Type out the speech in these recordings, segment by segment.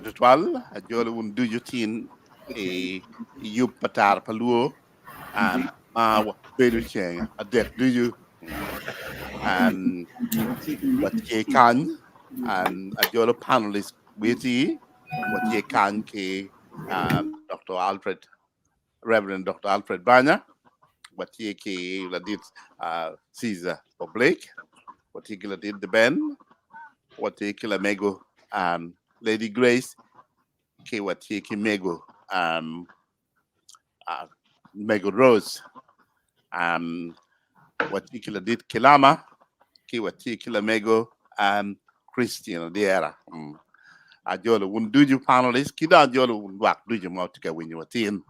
tutwal ajolo wun ducu tin i yub pa Tara pa Luo ma bedo ceng adek ducu. Watye kany ajolo panelist witi watye kany ki Dr. Alfred Reverend Dr. Alfred Banya, watye ki ladit Caesar Oblake, watye ki ladit Ben, watye ki lamego Lady Grace, ki watye ki mego mego Rose, watye ki ladit Kilama, ki watye ki lamego Christian Odyera. Ajolo wun ducu panelist ki dong ajolo wun lwak ducu ma wutye ka winyo wa tin.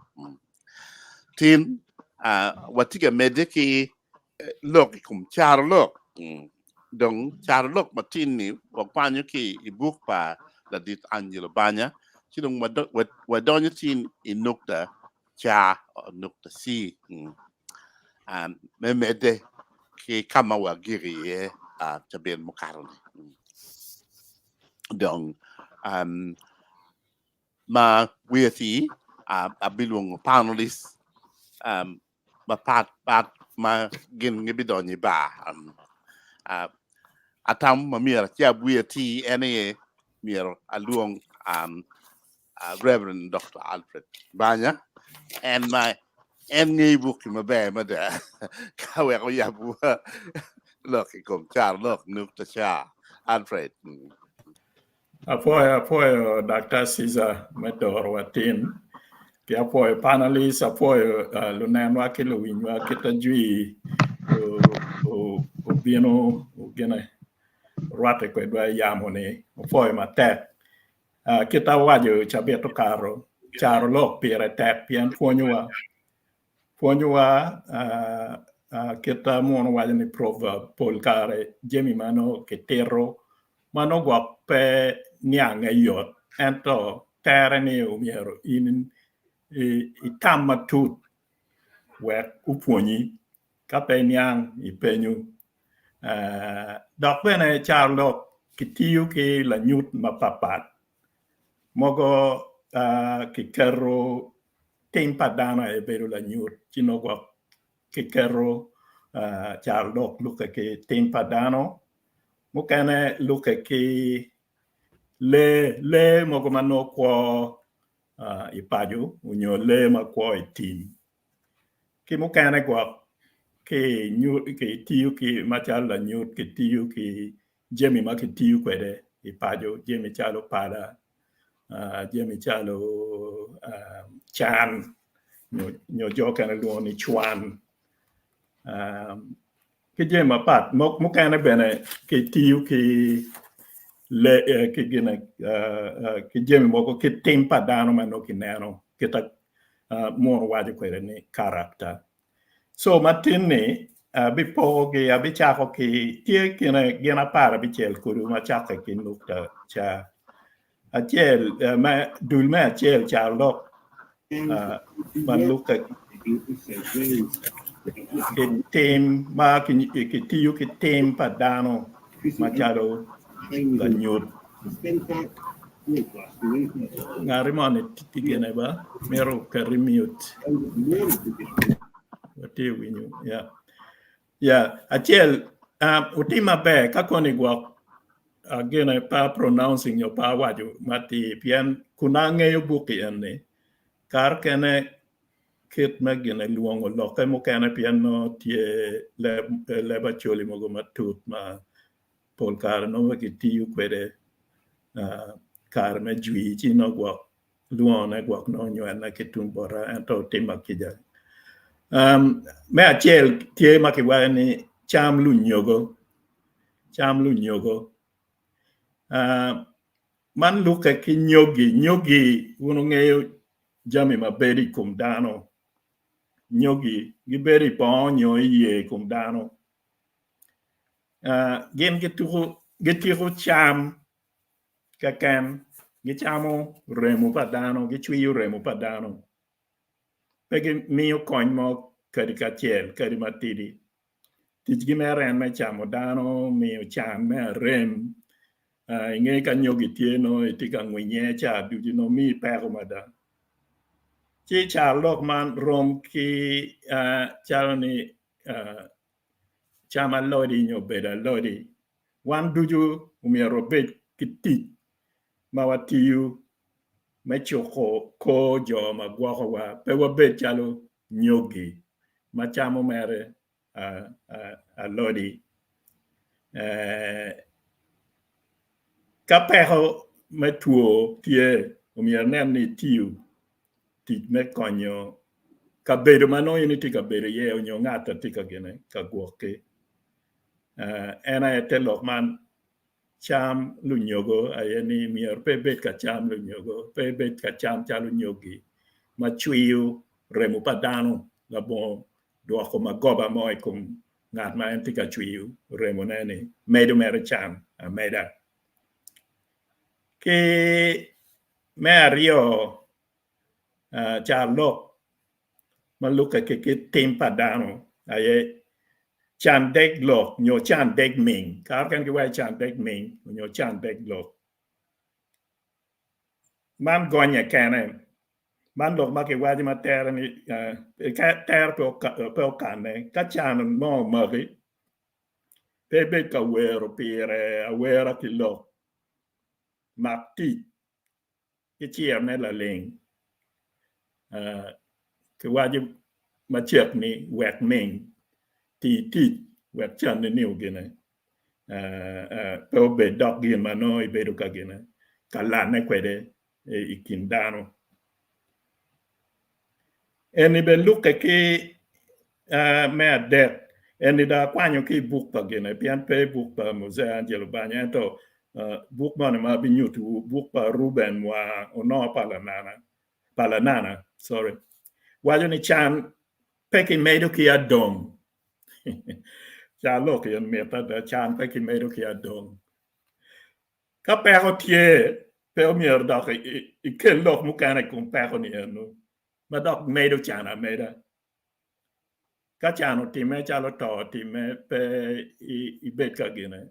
Tin watye ka medde ki lok i kom carolok. Dong carolok ma tin-ni wakwanyo ki i buk pa ladit Angelo Banya ci dong wadonyo tin i nukta ca nukta C me medde ki ka ma wagiko iye cabit mukato-ni. Dong ma wiye atir abilwongo panelist mapat pat ma gin gibidonyo i bar. Atamo ma myero acab wiye atir en aye myero alwong Reverend Dr. Alfred Banya en ma en ngeyo bukki maber mada ka wek oyab lok i kom carolok nukta ca Alfred. Apwoyo apwoyo Dr. Caesar me doro wa tin ki apwoyo panelist apwoyo lunenwa ki luwinywa kit ajwi obino gine orwatte kwedwa i yamo ni apwoyo matek. Kit awaco cabit okato, carolok pire tek pien pwonyowa. Pwonyowa kit ma muno waco ni proverb pol kare jami ma nongo kitito ma nongo gwok pe niange yot ento tere ni myero in itam matut wek opwonyi ka pe iniang ipenyo. Dok bene carolok kitiyo ki lanyut mapatpat mogo kiketo tim pa dano aye bedo lanyut ci nongo gwok kiketo carolok lukke ki tim pa dano mukene lukke ki lee lee mogo ma nongo kwo i paco nyo lee ma kwo i tim. Ki mukene gwok kitiyo ki macalo lanyut kitiyo ki jami ma kitiyo kwede i paco jami calo pala jami calo can nyo jo mukene lwongo ni cwan ki jami mapat mukene bene kitiyo ki jami mogo ki tim pa dano ma nongo kineno kita muno waco kwede ni karakta. Co matin-ni abipokogi abicako ki tye kine gin 16 kulu ma cakke ki nukta ca acel me dul me acel carolok ma lukke ki tim ma kitiyo ki tim pa dano macalo lanyut. Ngati moni tye gine ba mito oketi mute watye winyo ya ya acel wutim maber ka koni gwok gine pe pronouncing nyo pe awaco matir pien kun angeyo buk-ki eni kare kene kit me gine lwongo lokke mukene pien nongo tye leb acholi mogo matut ma pol kare nongo kitiyo kwede kare me jwi ci nongo gwok lwongone gwok nongo nywene ki tung bota ento otima kica. Me acel tye ma kiwaco ni cam lunyogo, cam lunyogo man lukke ki nyogi, nyogi wun wungeyo jami ma bedo i kom dano, nyogi gibedo i bongo nyo i yer i kom dano. Gin gitiko cam keken gicamo remo pa dano gicwiyo remo pa dano pe gimiyo kony mo kadi kacel kadi matidi ticgi mere en me camo dano miyo can me arem. Inge ka nyogi tye nongo itye ka ngwinye ca ducu nongo miyi peko mada. Ci carolok man rom ki calo ni cam alodi nyo bedo alodi. Wan ducu omyero wabed ki tic ma watiyo me cuko kor jo ma gwokowa pe wabed calo nyogi ma camo mere alodi. Ka peko me two tye omyero inen ni itiyo tic me konyo kabedo ma nongo in itye ka bedo iye nyo ngat a tye ka gine ka gwoki. En aye te lok man cam lunyogo aye ni myero pe ibed ka cam lunyogo pe ibed ka cam calo nyogi ma cwiyo remo pa dano labongo dwoko magoba mo i kom ngat ma en tye ka cwiyo remone-ni medo mere can ameda. Ki me aryo, carolok ma lubbe ki kit tim pa dano aye can deg lok nyo can deg ming. Kare mukene giwaco can deg ming nyo can deg lok. Man gonye kene. Man lok ma kiwaco ma tere ni tere pe okanne. Ka can mo omaki, pe ibed ka wero pire awera ki lok. Mak tic ki cirone laling. Kiwaco macek ni wek ming, ti tic wek canni ni ogine pe obed dok gin ma nongo ibedo ka gine ka lanne kwede i kin dano. Eni bene lukke ki me adek, eni dong akwanyo ki i buk pa gine pien pe i buk pa Muzee Angelo Banya ento buk moni ma abinyutowu buk pa Reuben Mwanga Onongo pa Lanana pa Lanana sorry waco ni can pe kimedo ki adong carolok en mit ada can pe kimedo ki adong. Ka peko tye, pe omyero dok ikel lok mukene i kom peko-ni eno ma dok medo can ameda. Ka can otimme calo to otimme, pe ibed ka gine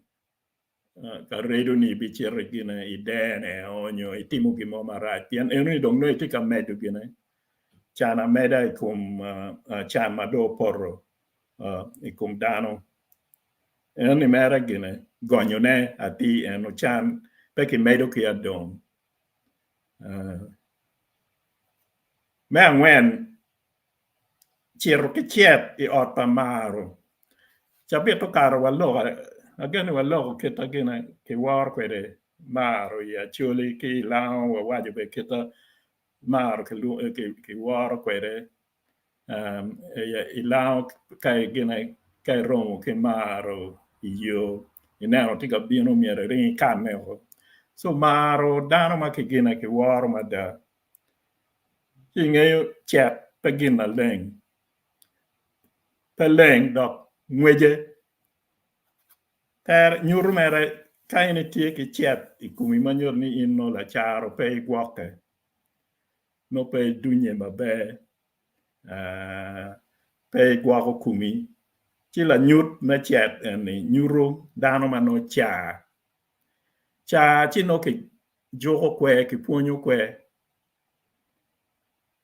ka redo ni ibicito gine idene nyo itimo gin mo marac pien enoni dong nongo itye ka medo gine can ameda i kom can ma dong opoto i kom dano. Eni mere gine gonyone atir eno can pe kimedo ki adong. Me angwen, cito ki cet i ot pa maro. Cabit okato waloko, ageno ni waloko kit ma gine kiworo kwede maro i Acholi ki i Lango wawaco bene kit ma maro kiworo kwede I lango ka ka iromo ki maro i yo ineno tye ka bino myero iring ikanne woko co maro dano ma kigine kiworo mada ci ingeyo cet pe gin maleng pe leng dok ngwece tere nyuto mere ka in itye ki cet i komi ma nyuto ni in nongo lacaro pe igwokke. nongo pe idunye maber, pe igwoko komi, ci lanyut me cet eni nyuto dano ma nongo car. Car ci nongo kijuko kwer, kipwonyo kwer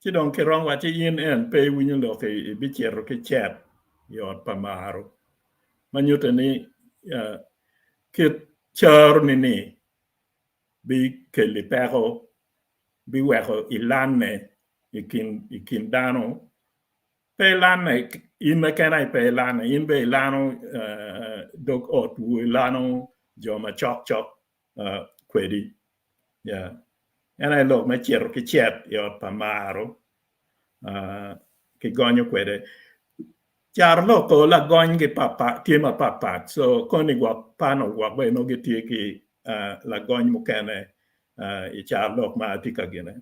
ci dong kiromo wacci in en pe iwinyo lok ibicito ki cet i ot pa maro ma nyutte ni kit caroni-ni bikeli peko biweko ilanne i kin dano, pe ilanne in keken aye pe ilanne, in bene ilano dog otwu, ilano jo macok cok kwedi. En aye lok me cito ki cet i ot pa maro kigonyo kwede. Carolok lagonygi tye mapatpat so koni gwok panel gwok bene nongo gitye ki lagony mukene i carolok ma atye ka gine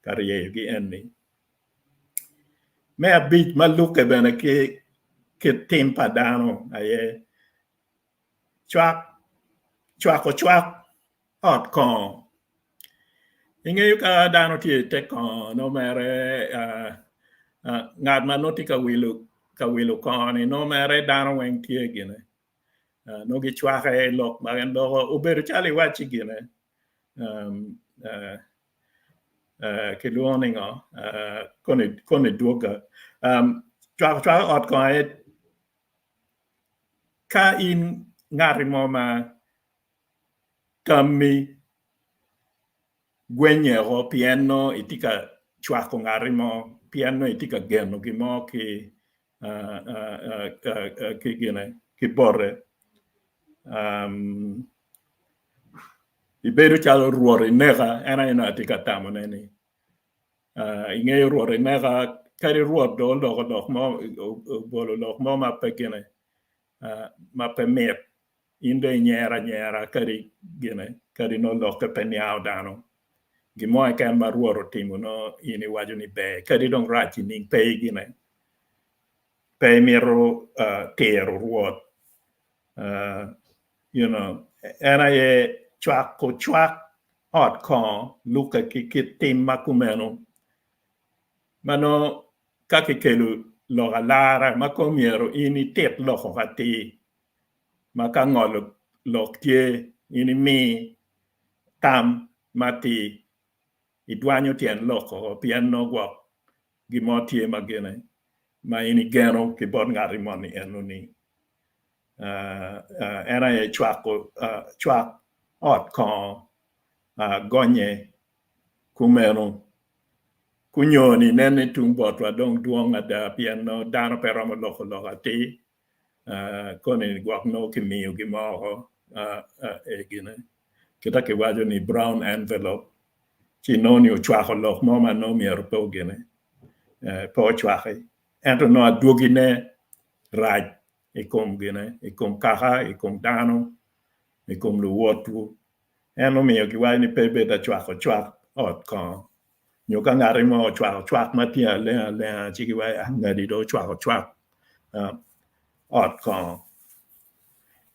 ka ryeyogi eni. Me abic ma lukke bene ki kit tim pa dano aye cwak cwako cwak ot kongo. Ingeyo ka dano tye i te kongo nongo mere ngat ma nongo tye ka wilo kongo-ni nongo mere dano weng tye gine. Nongo gicwake i lok ma en loko obedo calo iwacci gine kilwongo ni ngo koni dwoga cwako cwak ot kongo aye ka in ngati mo ma tammi gwenyeko pien nongo itye ka cwako ngati mo pien nongo itye ka geno gin mo ki gine ki bote ibedo calo rwot ineka en aye nongo atye ka tamone ni ingeyo rwot ineka kadi rwot dong oloko lok mo obolo lok mo ma pe gine ma pe mit in dong inyero anyera kadi gine kadi nongo lokke pe niango dano gin mo keken ma Rwot otimo nongo in iwaco ni ber kadi dong rac nining pe gine pe imito tiro Rwot you know en aye cwako cwak ot kongo lukke ki kit tim ma kumeno ma nongo ka kikelo lok alara ma kong myero in itit lok woko atir ma ka ngolo lok tye in imi tam matir idwanyo tyen lok woko pien nongo gwok gin mo tye ma gine ma in igeno ki bot ngati moni enoni en aye cwako cwak ot kongo gonye kumeno kunyoni nen ni tung botwa dong dwong ada pien nongo dano pe romo loko lok atir koni gwok nongo kimiyo gin mo oko gine kita kiwaco ni brown envelope ci inongo ni ocwako lok mo ma nongo myero pe ogine pe ocwaki ento nongo adwogine rac i kom gine i kom kaka i kom dano i kom luwotwu en omiyo kiwaco ni pe ibed acwako cwak ot kongo nyo ka ngati mo ocwako cwak ma tye aleng alenga ci giwaco ah ngati dong ocwako cwak ot kongo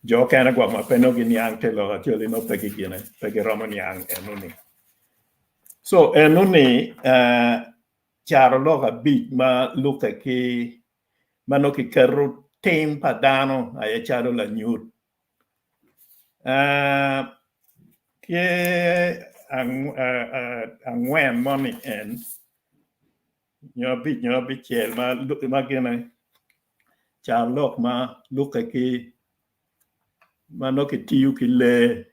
jo okene gwok ma pe nongo giniang te lok acoli nongo pe gigine pe giromo niang enoni so enoni carolok abic ma lukke ki ma nongo kiketo tim pa dano aye calo lanyut Tye angwen moni en nyo abic nyo abicel ma gine carolok ma lukke ki ma nongo kitiyo ki lee,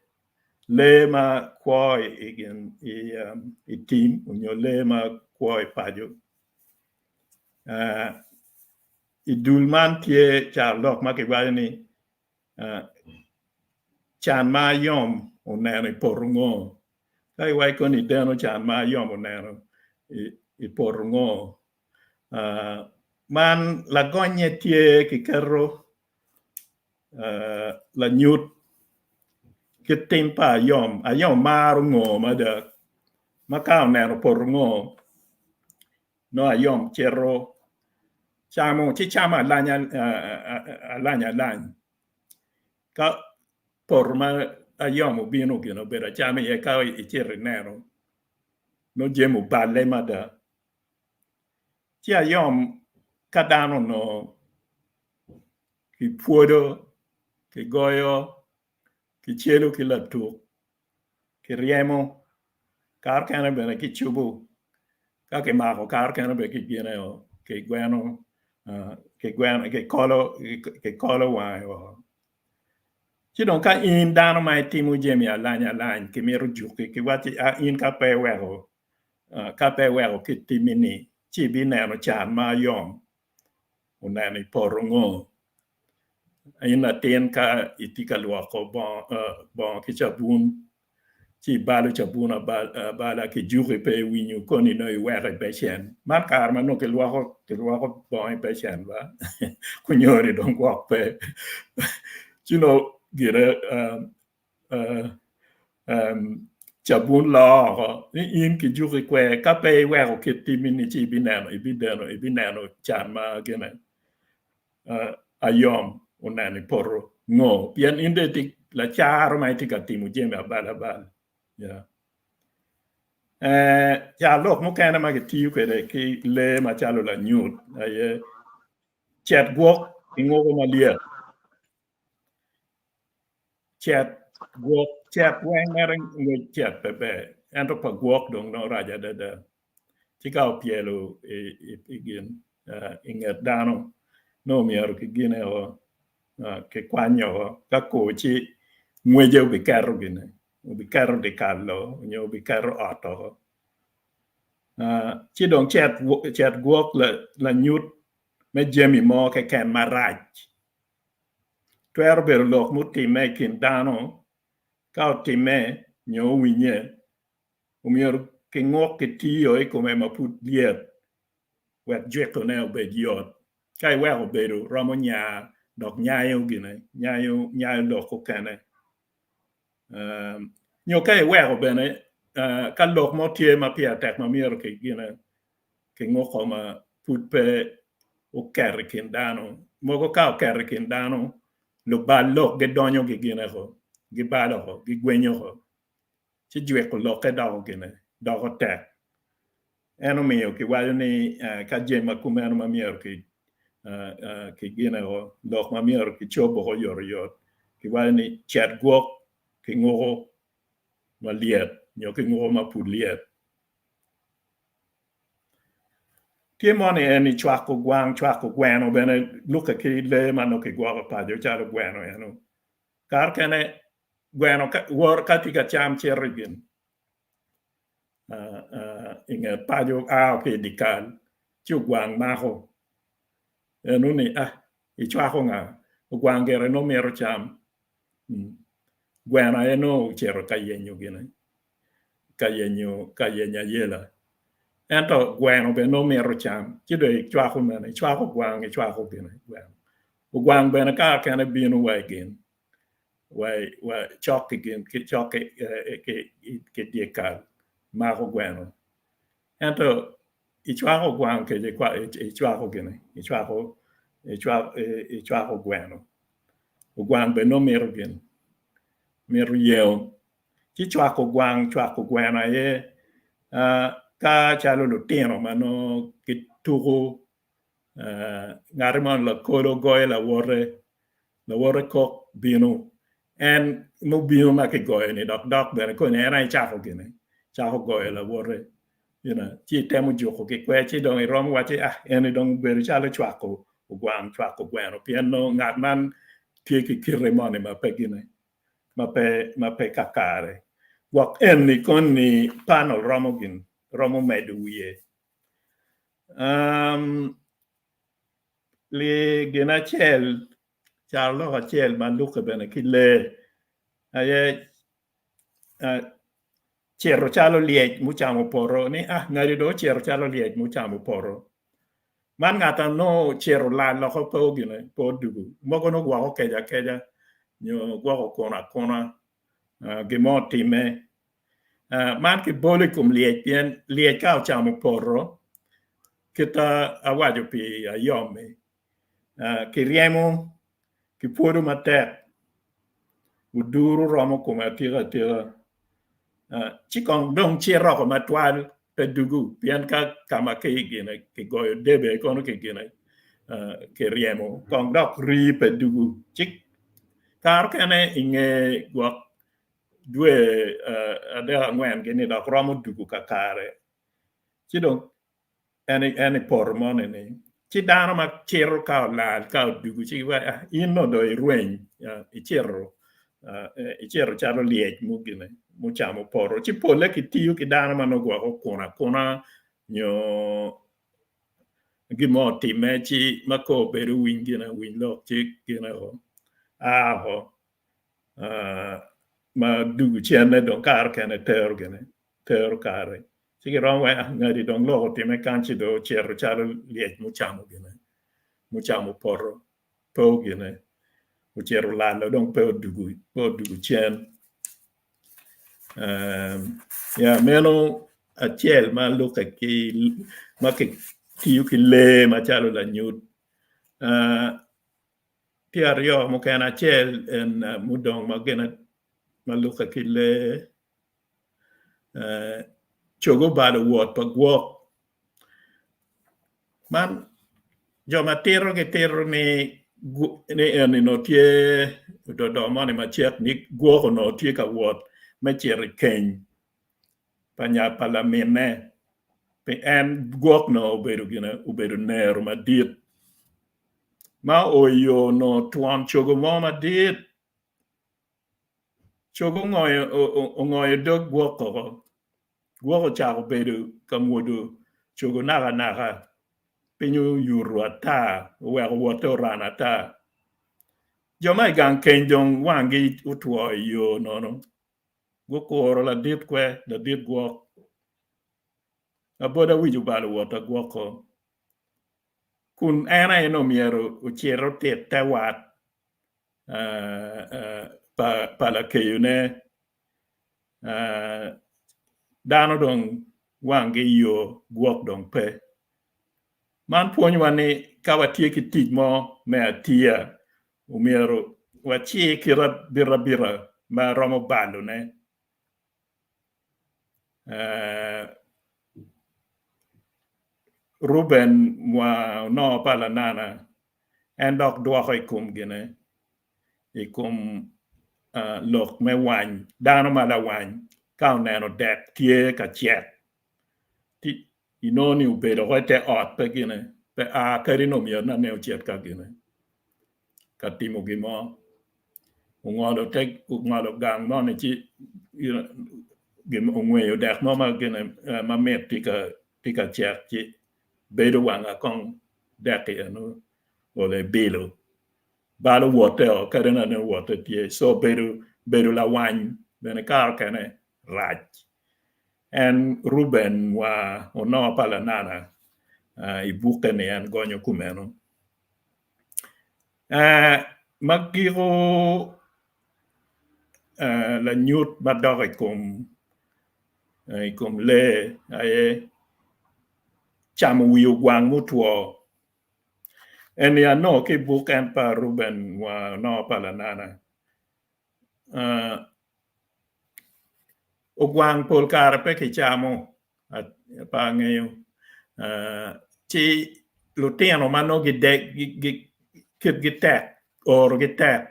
lee ma kwo i tim nyo lee ma kwo i paco i dul man tye carolok ma kiwaco ni Can ma ayom oneno i poto ngo? Ka iwaco koni ideno can ma ayom oneno i poto ngo? Man lagonye tye kiketo lanyut kit tim pa ayom. Ayom maro ngo mada ma ka oneno poto ngo nongo ayom cito camo ci camo alany alany ka poto ma ayom obino gin obedo acama iye ka icito ineno nongo jami oballe mada ci ayom ka dano onongo kipwodo kigoyo kicelo ki latuk kiryemo kare kene bene kicubo ka kimako kare kene bene kigine kigweno kikolo wange woko ci dong ka in dano ma itimo jami alany alany kimito juki kiwacci in ka pe iweko ka pe iweko kit timmi-ni ci ibineno can ma yom oneno i poto ngo In latin ka itye ka lwoko bongo ki cabun ci ibalo cabun abala kijuki pe iwinyo koni nongo iweko i becen man kare ma nongo kilwoko bongo i becen ba kunyoni dong gwok pe ci nongo gire cabun loo oko ni in kijuki kwer ka pe iweko kit timmi-ni ci ibineno can ma gine ayom oneno i poto ngo pien in dong itye lacaro ma itye ka timo jami abal abal carolok mukene ma kitiyo kwede ki lee macalo lanyut aye cet gwok ki nguko malyet. Cet gwok cet weng mere ngwec cet pe ber ento pa gwok dong nongo rac adada ci ka opyelo i gin i nget dano nongo myero ki gine o ki kwanyo o ka kor ci ngwece obiketo gine obiketo dyekal o nyo obiketo ot o ci dong cet gwok lanyut me jami mo keken marac. Twero bedo lok mutimme i kin dano, ka otimme nyo owinye, omyero kinguk kitiyo i kome ma pud lyet wek jwikone obed yot. Ka iweko bedo romo nya dok nyayo gine, nyayo lok okene. Nyo ka iweko bene ka lok mo tye ma pire tek ma myero kigine kinguko ma pud pe oket i kin dano. Mogo ka oket i kin dano, lubal lok gidonyo gigineko, gibalo oko, gigwenyo oko, ci jwiko lokke doko gine, doko tek. En omiyo kiwaco ni ka jami ma kumeno ma myero kigineko, lok ma myero kicob oko oyotoyot, kiwaco ni cet gwok kinguko malyet nyo kinguko ma pud lyet. Tye mo ni eni cwako gwang cwako gweno bene lukke ki lee ma nongo kigwoko paco calo gweno eno kare kene gweno wor ka tye ka cam cito i gin i nget paco ao ki i dye kal ci ogwang mako eno ni icwako nga ogwang gire nongo mito cam gweno aye nongo ocito ka yenyo gine ka yenyo ka yenyo ayela ento gweno bene nongo mito cam ci dong icwako mene icwako gwang icwako gine gweno ogwang bene ka kene bino wa i gin wa wa cok ki gin ki cok ki dye kal mako gweno ento icwako gwang kece icwako gine icwako icwako gweno ogwang bene nongo mito gin mito yengo ci cwako gwang cwako gweno aye ka calo lutino ma nongo gituko ngat mo lakolo goyo lawote lawote kok bino en mubino ma kigoyo ni dok dok bene koni en aye cako gine cako goyo lawote ci itemo juko ki kwer ci dong iromo waci eni dong obedo calo cwako ogwang cwako gweno pien nongo ngat man tye ki kite moni ma pe gine ma pe ma pe kakare gwok eni koni panel romo gin romo medo wiye li gin acel carolok acel ma lukke bene ki lee aye cito calo lyec mucamo poto ni ah ngadi dong ocito calo lyec mucamo poto man ngat a nongo ocito olal oko pe ogine pe odugu mogo nongo gwok okeco akeca nyo gwok okuno akuna gin mo otime man kibolo i kom lyec pien lyec ka ocamo poto kit ma awaco pi ayom-mi kiryemo kipwodo matek oduru romo kome atika atika ci kong dong cito oko matwal pe dugu pien ka ka ma kigoyo debe kono kiryemo kong dok rii pe dugu ci kare mukene i nge gwok dwe adek angwen gini dok romo dugu kakare ci dong en i poto moni ni ci dano ma cito ka olal ka odugu ci giwaco ah in nongo dong irweny icito icito calo lyec mugine mucamo poto ci polle kitiyo ki dano ma nongo gwok okuno akuna nyo gin mo otimme ci ma kor obedo winy gine winy lok ci gine a oko ma dugu cene dong kare kene tero gine tero kare ci giromo wai ah ngadi dong lok otime kany ci dong ocito calo lyec mucamo gine mucamo poto pe ogine ocito olalo dong pe odugu pe odugu cen ya meno acel ma lukke ki ma kitiyo ki lee macalo lanyut tye aryo mukene acel en mudong ma gin ma lukke ki lee cogo obalo wot pa gwok man jo ma tito gitito ni Ni eni onongo tye ododo moni macek ni gwok onongo tye ka wot me cito i keny pa nya pa laminne pi en gwok onongo obedo gine obedo nero madit ma oo i yo onongo twon cogo mo madit cogo ongoyo dog gwok oko Gwok ocako bedo ka mwodo cogo nakanaka, piny oyuto ata oweko wotte oran ata. Jo ma i gang keny dong wanggi otwo i yo nono, gukuro ladit kwe, ladit gwok. Aboda wic obalo wot agwoko, kun en aye nongo myero ocit otit te wat pa lakeyone. Dano dong wanggi i yo gwok dong pe. Man pwonyowa ni ka watye ki tic mo me atiya, omyero wacir kit abitabita ma romo balone. Reuben mwa onongo pa lanana, en dok dwoko i kom gine. i kom lok me wany, dano ma lawany ka oneno dek tye ka cek ci inongo ni obedo woko i te ot pe gine pe a kadi nongo myero nongo ocit ka gine ka timo gin mo ongolo te ongolo gang moni ci ongweyo dek mo ma gine mamit tye ka cek ci bedo wanga kong dek-ki eno olo ebilo balo wotte o kadi nongo ni wotte tye so bedo bedo lawany bene kare okene rac en Reuben wa onongo pa lanana i bukke ni en gonyo kumeno ma giko lanyut madok i kom i kom lee aye camo wi ogwang mutwo Eni anongo ki i buk en pa Reuben wa onongo pa lanana. Ogwang pol kare pe kicamo pe angeyo ci lutino ma nongo kitgi tek orogi tek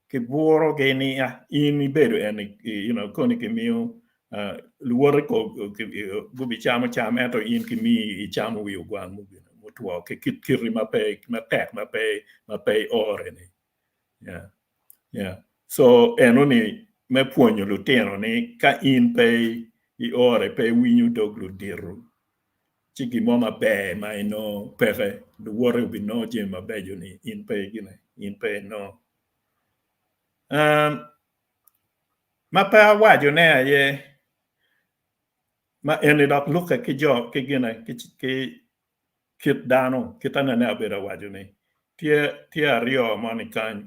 Kibwurogi ni in ibedo eni you know koni kimiyo luwoti gubicamo cam ento in kimiyi icamo wi ogwang mutwo ki kit kiti ma pe matek ma pe ma pe iore ni yeah yeah so enoni me pwonyo lutino ni ka in pe iore pe iwinyo dog ludito ci gin mo maber ma inongo peke, luwoti obinongo jami mabeco ni in pe gine, in pe inongo. Ma pe awaco ne aye ma eni dok lukke ki jo ki gine ki kit dano kit anene abedo awaco ni tye tye aryo moni kany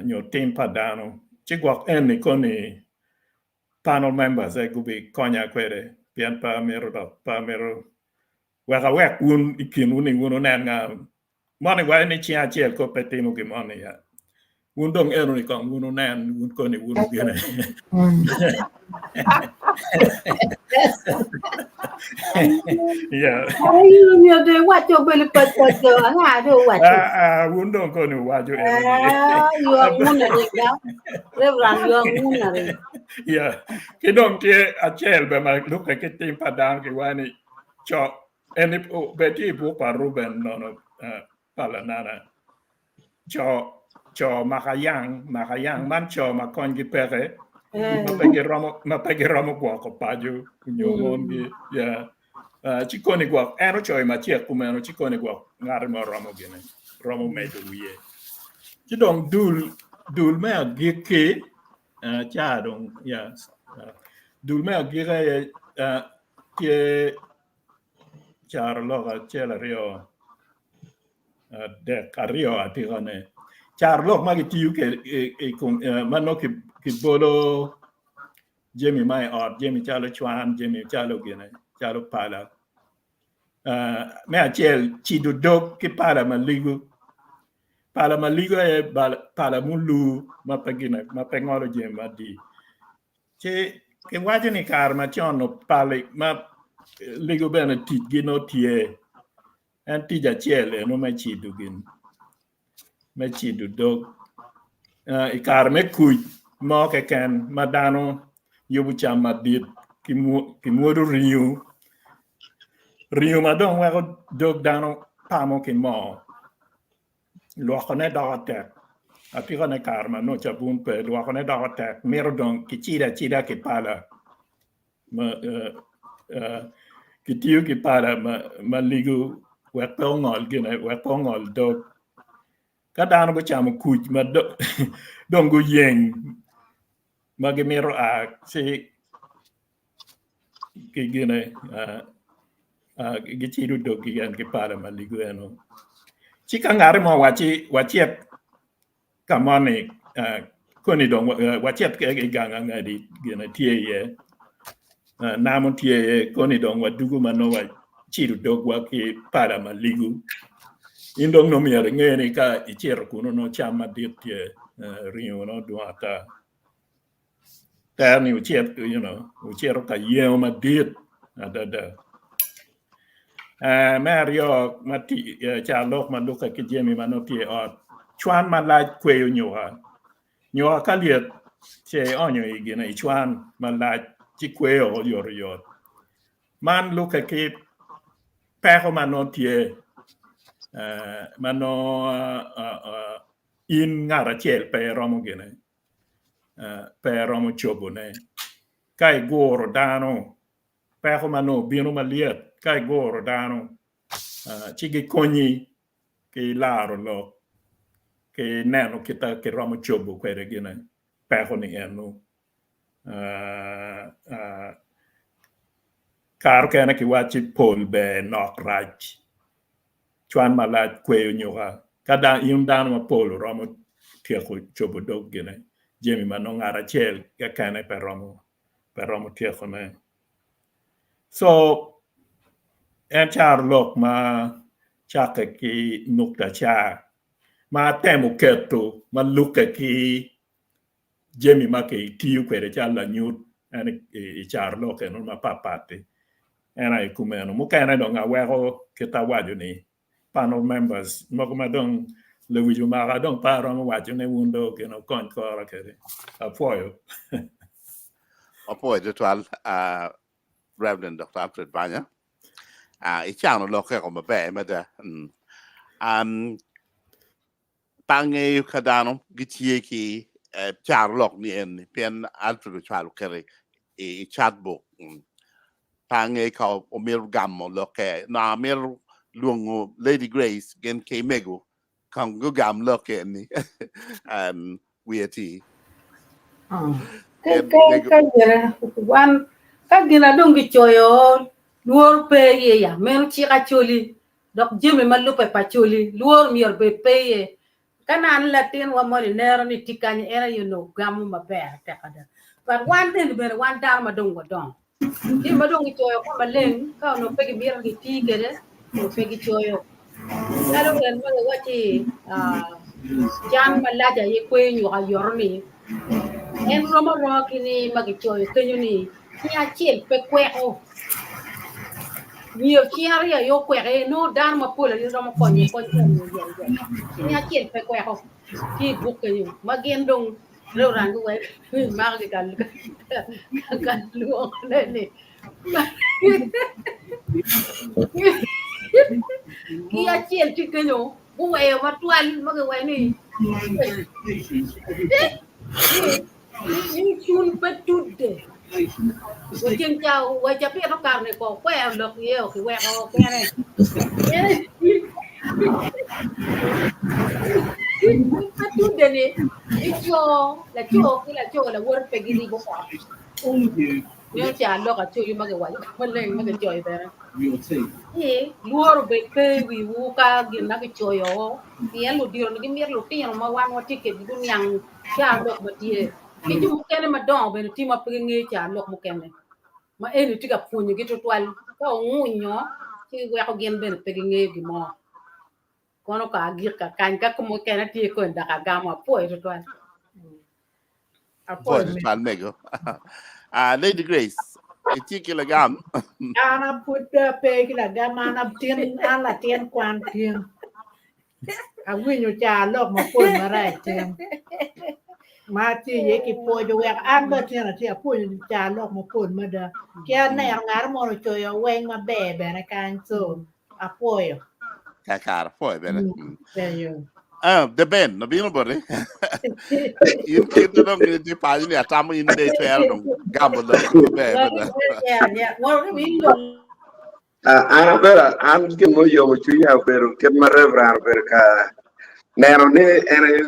nyo tim pa dano ci gwok eni koni panel members aye gubikonya kwede pien pe amito dok pe amito wek awek wun i kinwu ni wun wunen nga moni waco ni cing acel ko pe timo gin moni ya wun dong eno ni kong wun wunen wun koni wun gine yeah. Ayo de wacho bene pa pa jo anga do wacho. Ah, ah, wun dong koni wuwaco eno ni. Ah, yo nguna de ga. Reverend yo nguna de. Yeah. Ki dong tye acel be ma lubbe ki tim pa dano kiwaco ni co en be tye i buk pa Reuben nono uh, pa lanana co co maka yang maka yang man co ma konygi peke ma pe giromo ma pe giromo gwoko paco nyo mongi yeah. Uh, ci koni gwok en ocoyo macek kumeno ci koni gwok ngat mo romo gine romo medo wiye ci dong dul dul me agikki uh, ca dong yeah, uh, dul me agikki aye uh, tye carolok acel aryo adek aryo atikane carolok ma gitiyo i kom ma nongo kibolo jami ma i ot jami calo cwan jami calo gine calo pala me acel cido dog ki pala maligo pala maligo aye pala mulu ma pe gine ma pe ngolo jami madit ci kiwaco ni kare macon pala ma ligo bene ticgi nongo tye. En tic acel eno me cido gin me cido dog. I kare me kuc mo keken ma dano yubo cam madit ki mwodo ringo, ringo ma dong weko dog dano pamo ki moo lwokone doko tek atikane kare ma nongo cabun pe lwokone doko tek mito dong kicido acida ki pala kitiyo ki pala ma ligo wek pe ongol gine wek pe ongol dog ka dano gucamo kuc ma dong guyeng ma gimito a ci ki gine gicido doggi en ki pala ma ligo eno ci ka ngati mo owacci wacit ka moni koni dong wacit i gang angadi gine tye iye namo tye iye koni dong wadugo ma nongo wacido dogwa ki pala maligo in dong nongo myero inge ni ka icito kunu nongo cam madit tye ringo nongo dwong ata Tere ni wucit, you know, wucito ka yengo madit adada. Eh, me aryo ma ti eh, carolok ma lukke ki jami ma nongo tye i ot, cwan malac kweyo nyuka. Nyuka ka lyet ce ionyo i gine i cwan malac ci kweyo oyotoyot. Man lukke ki peko ma nongo tye eh, ma nongo uh, uh, in ngat acel pe iromo gine pe eromo cobone. Ka iguro dano, peko ma nongo obino malyet, ka iguro dano ci gikonyi ki laro lok ki neno kit ma kiromo cobo kwede gine peko-ni eno. Kare okene kiwacci pol ber nok rac. Cwan malac kweyo nyuka ka in dano mapol oromo tyeko cobo dog gine jami ma nongo ngat acel kekene pe romo pe romo tyekone. So en carolok ma cakke ki nukta ca ma atemo keto ma lukke ki jami ma kitiyo kwede calo lanyut en i carolok eno mapatpat-ti en aye kumeno. Mukene dong aweko kit awaco ni panel members mogo ma dong lewic omaka dong pe aromo waco ni wun dong gin wukony kora kwede. Apwoyo. Apwoyo tutwal uh, Reverend Dr. Alfred Banya. Uh, icano lokke-ko maber mada. Mm. Um, Pe angeyo ka dano gitye ki carolok ni eni pien Alfred ocwalo oketo i chat book. Pe angeyo ka omito gamo lokke. Nongo amito lwongo Lady Grace gin ki mego kong gugam lokke eni. Wiye ti. Ka gin na dong gicoyo lworo pe iye ya meno cik Acholi Dok jami ma lubbe pa coli lworo myero obed pe iye. Ka nano latinwa moni neno ni tye kany en aye onongo gamo maber atek ada. But wan eni bene wan dano ma dong wadongo. Jami ma dong gicoyo ka maleng ka onongo pe gimito ni gitii kwede onongo pe gicoyo. Calo en ma giwacci can malac aye kweyo nyuka yoto ni en rom aroma ki ni ma gicoyo kenyo ni Cing acel pe kweko. Myero cing aryo aye okweke, nongo dano mapol aye romo konyo kony eni oyotoyot. Cing acel pe kweko tye i buk kenyo ma gin dong Reverend guweko makogi ka lwongone ni ki acel tye kenyo guweyo matwal ma giweyo ni Ni cul pe tudde. Wa ceng ca wa cabit okato ni ko kwero lok iye o kiweko kene. Cul pe tudde ni ico laco ki laco lawote pe giribo ot. Meno ca lok acoli ma giwaco ka maleng ma gicoyo bene. Ni lworo obed pe i wiwu ka gin ma gicoyo pien ludito ni gimito lutino ma wan watye kwedgi guniang carolok ma tye. Ki jo mukene madongo bene tye ma pe gingeyo carolok mukene ma eni tye ka pwonyogi tutwal. Ka ongunyo ci weko gin bene pe gingeyo gin mo. Kono ka agik kakany ka mukene tye koni dok agamo apwoyo tutwal. Apwoyo tutwal mego. Uh, Lady Grace. Itye ki lagam? An apud pe ki lagam, an atin, an latin kwan tin. Awinyo ca lok mapol marac tin. Ma tye iye ki pwoco wek an bene tin atye apwonyo ca lok mapol mada. Ki aneno ngat mo ocoyo weng maber bene kany so apwoyo. Kakare, apwoyo bene. Eyo. Ah, the Ben, nabino boti. In kit ma dong in itye paco ni atamo in de itwero dong gamo lok maber mada. Ah, an abedo an gin ma oyomo cwinya obedo kit ma Reverend obedo ka neno ni en aye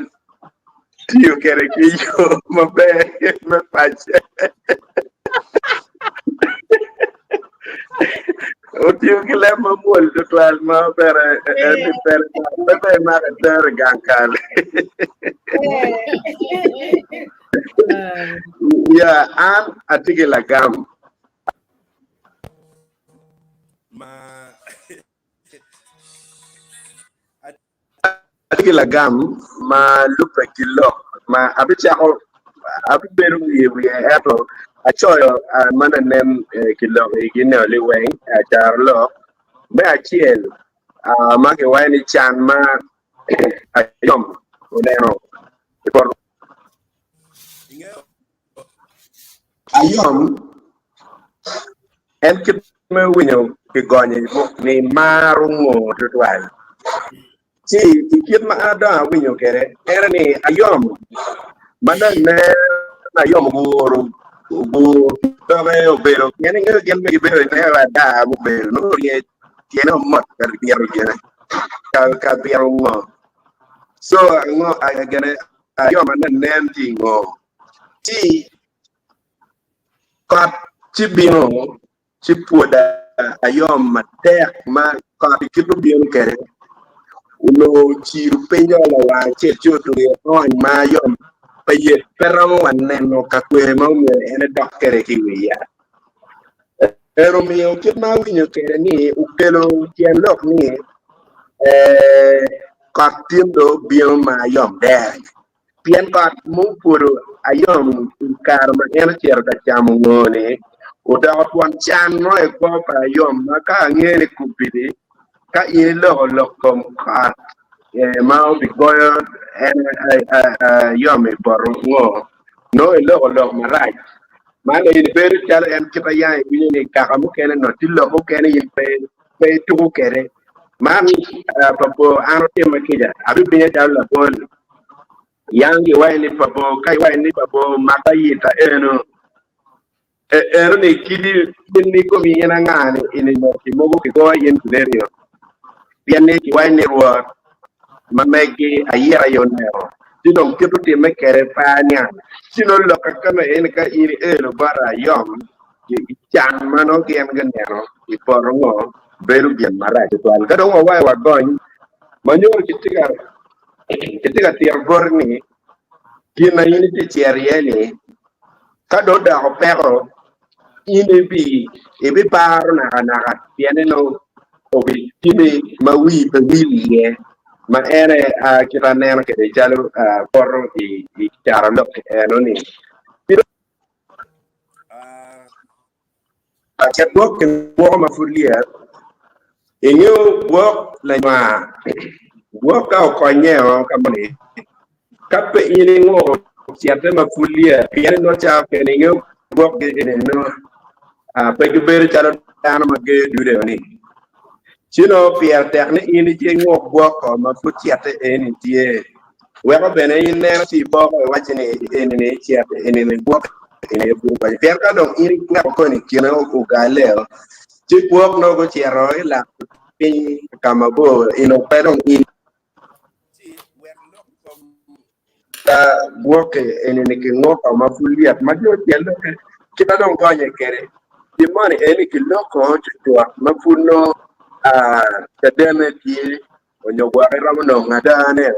tiyo kwede ki yo maber me pace. Otiyo ki leb mamwol tutwal ma bene en ni pe pe ber mako etero i gang kal. Ya, an atye ki lagam. Atye ki lagam ma lubbe ki lok ma abicako abibedo wiye wiye ento acoyo ma lanen ki lok igi neo liweng carolok me acel ma kiwaco ni can ma ayom oneno i poto. Ayom en kit me winyo kigonyo i buk ni maro ngo tutwal. Ci i kit ma an adongo awinyo kwede en ni ayom ma dong nen ayom oguro ogur doge obedo pien ingeyo gin ma gibedo ineno ada mubedo nongo orye tyene omot ka bito gine ka bito ngo so ngo gine ayom ma nen tye i ngo Ci kot ci bino ci pwoda ayom matek ma kot i kit obino kwede onongo ocido piny o lawang acel ci otugo i ony ma ayom pe yet pe romo wa neno ka kwer ma omyero en edok kwede ki i wi yat. En omiyo kit ma awinyo kwede ni okelo tyen lok ni kot tin dong obino ma ayom dere. Pien kot mupwodo ayom i kare ma en ocito ka camo ngo-ni odoko twon can mo i kwo pa ayom ma ka angeyo ni kubidi ka in iloko lok kom kot ma obigoyo en ayom i poto ngo nongo iloko lok marac ma dong in ibedo calo en kit ma yang iwinyo ni kaka mukene nongo tye lok mukene in pe ituko kwede. Man pa bor an otimme kica, abimiye calo labol. Yang giwaco ni pa bor, ka iwaco ni pa bor maka yita eno. Eno ni kidi in ni komi in anga ni ini lok ki mogo ki goyo in Kunerio. Pien ni kiwaco ni Rwot ma megi ayita aye oneko. Ci dong kit otimme kede pe aniang. Ci nongo lok akama eni ka in ielo bota ayom can ma nongo gin gineno i poto ngo bedo gin marac tutwal. Ka dong wawayo wagony ma nyuto kitye ka tito boti ni gin ma in itye cito iye ni ka dong odoko peko in ibiparo nakanaka pien ni nongo obitimi ma wii pe wil iye ma en aye kit aneno kwede calo poto i carolok eno-ni. Cet gwok ki gwoko ma pud lyet, ingeyo gwok lanywar, gwok ka okonye o ka moni, ka pe in inguko cete ma pud lyet pien nongo cawa kene ingeyo gwok gi eni nongo pe gibedo calo dano ma geyo dude ni. Ci nongo pire tek ni in ice inguk gwok o ma pud cete eni tye. Weko bene in neno ci ipoko iwacci ni eni ni cet eni ni gwok eni aye pud okonyo. Pien ka dong in iweko koni kine ogaleo, ci gwok nongo gucito i lak piny ka mabor ino pe dong in. Ci wek lok kom ka gwok eni ni kingoko ma pud lyet ma jo tyen lokke kit ma dong gonye kwede. Gin moni eni kiloko cucut ma pud nongo cadenne tye. Onyo gwok iromo nongo adane,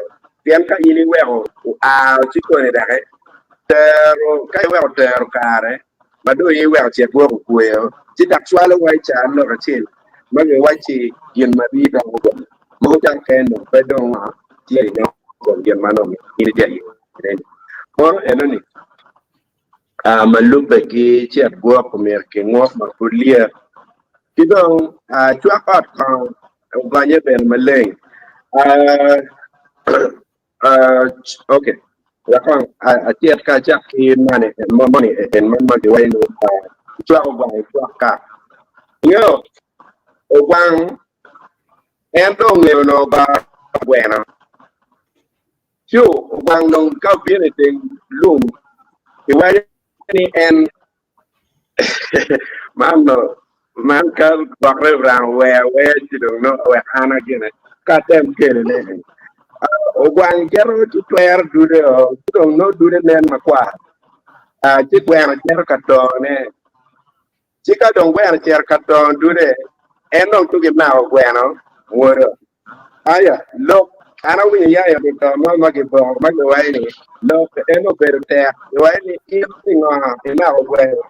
pien ka in iweko oa ci koni daki tero, ka iweko tero kare ma dong in iweko cet gwok okweyo, ci dok cwalo wa i car lok acel ma giwacci gin ma rii doko gom mogo calo kene dong pe dong tye i nongo gin ma dong in itye aye kwede-ni. Mono enoni. ma lubbe ki cet gwok omyero kingwok ma pud lyet ki dong cwak ot kongo ogonye bene maleng. Ok wek kong acit ka acak ki mani moni en ma giwaco ni cwak ogwang icwak ka ingeyo ogwang en dong ongeyo onongo bar gweno ci ogwang dong ka obino i teng lum kiwaco ni en man man ka gwokre orang ower awer ci dong nongo wek an agine ka atem kelone ogwang cito ci twero dude o ci dong nongo dude nen makwar ci gweno cito ka tone ci ka dong gweno ocito ka tongo dude en dong tugi mako gweno mwodo Aya, lok, an awinyo ya i ot mo ma giboko ma giwaco ni, lok en obedo tek, giwaco ni in pingo imako gweno,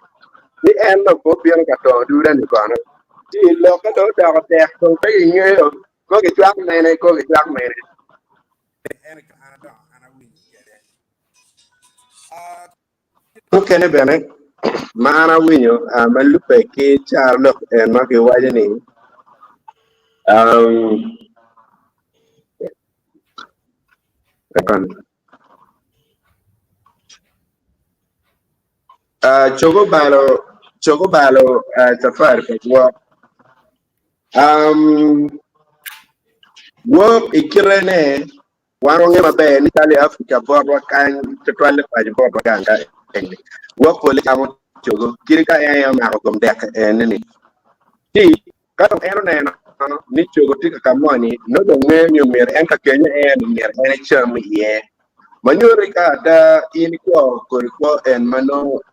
ni en dong pe obino ka tongo duda-ni kono. Ci lokke dong odoko tek, dong pe gingeyo ko gicwak mene ko gicwak mene. Mukene bene ma an awinyo ma lubbe ki carolok en ma kiwaco ni cogo balo cogo balo cafari pa gwok gwok i kite ne Wan wangeyo maber ni calo i Africa botwa kany, tutwalle paco botwa gang ka eni, gwok pole camo cogo kadi ka en aye omako kom dek eni-ni. Ci ka dong en oneno ni cogo tye ka ka moni, nongo dong ngeyo ni omyero en ka kenyo en omyero en ecam iye. Ma nyuto ni ka ada in ikwo kodi kwo en ma nongo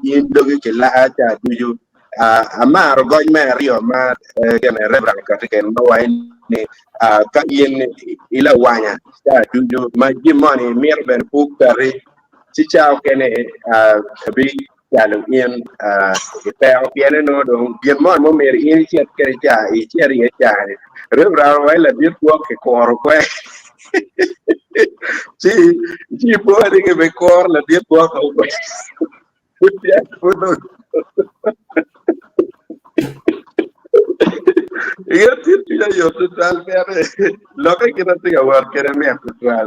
in dogi kilaa ca ducu, Amaro goc me aryo ma gin Reverend oketo keken ma waco ni ka in ilawanya ca ducu ma jami moni mito bene pe okati ci ca okene bicalo in i peko pien nongo dong gin moni ma omyero in icit kwede ca icit iye ca-ni. Reverend owaco ladit gwok kikuro kwe ci ipo ni kibikuro ladit gwok kwe. Inge tit cwinya yot tutwal pien lokke kit atye ka wot kwede mit tutwal.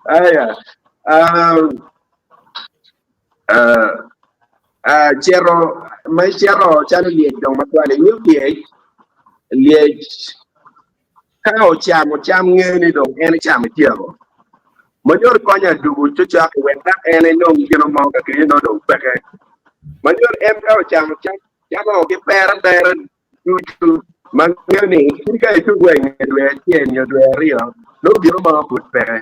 Aya, cito ma icito calo lyec dong matwal ingeyo lyec, lyec Ka ocamo cam ngeyo ni dong en ecamo etyeko. Manyor konyo adugu cocok i wek dok en enong gino mo ka kenyo nongo dong peke. Manyor en ka ocamo cam camo ki pere pere ducu ma ngeyo ni kadi ka etugo wa inge dwe acel nyo dwe aryo nongo gino mo pud peke.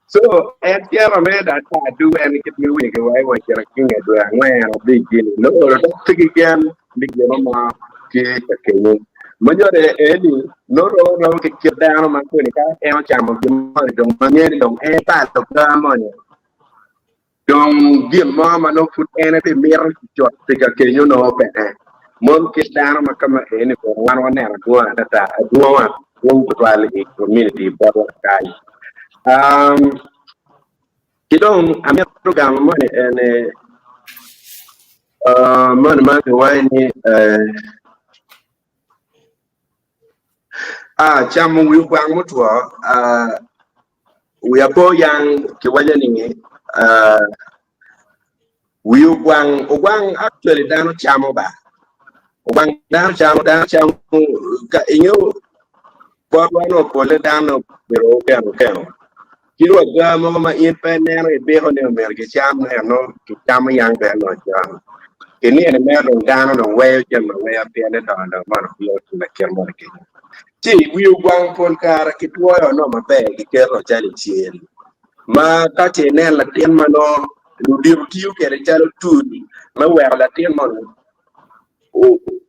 So en cito me data adugu en kit me winyo ki wa cito ki nge dwe angwen abic gini nongo olo dok tye ki gen ni gino mo tye ka kenyo. Ma nyuto eni nongo romo romo ki kit dano ma koni ka en ocamo gin moni dong ma ngeyo ni dong en ebalo ga moni dong gin mo ma nongo pud en ebimito cut pi ka kenyo nongo peke. Mon kit dano ma kama eni bene wan waneno adwong adada adwonga dwong tutwal i community botwa kany. Um, ki dong amito gamo moni ene uh, moni ma kiwaco ni eh, ah, camo wi ogwang mutwo ah, wi apo yang kiwaco ni ah, Wi ogwang, ogwang actually dano camo ba. Ogwang dano camo, dano camo ka ingeyo botwa no pole dano obedo okeno okeno. Kit wa ga mogo ma in pe ineno ibiko ni omyero gicam eno gicamo yang bene nongo con. Kinino mere dong dano dong weyo jami aweya pien ni dongo dong mono bino timo kit moni kenyo. Ci wi ogwang pol kare kitwoyo no maber giketo calo i cel ma ka ce inen latin ma nongo Ludito tiyo kwede calo tool me weko latin moni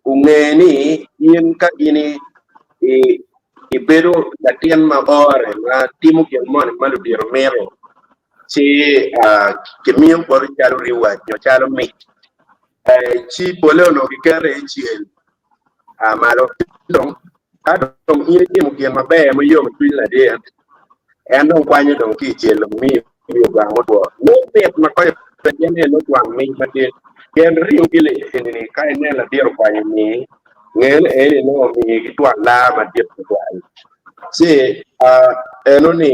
onge ni in ka in ibedo latin ma ore ma timo gin moni ma ludito mito ci kimiyo boti calo reward nyo calo mic ci pole onongo giketo i cel malo dong ka dong in itimo gin maber ma yomo cwiny ladit en dong kwanyo dong ki i cel dong miyo i wi ogwang mutwo. Nongo mit ma konyo. Pien en otwang mic madit. Pien ringo gili eni-ni, ka inen ladit okwanyo ni, nge ni eni nongo omiyi ki twang laa madit tutwal. Ci eno ni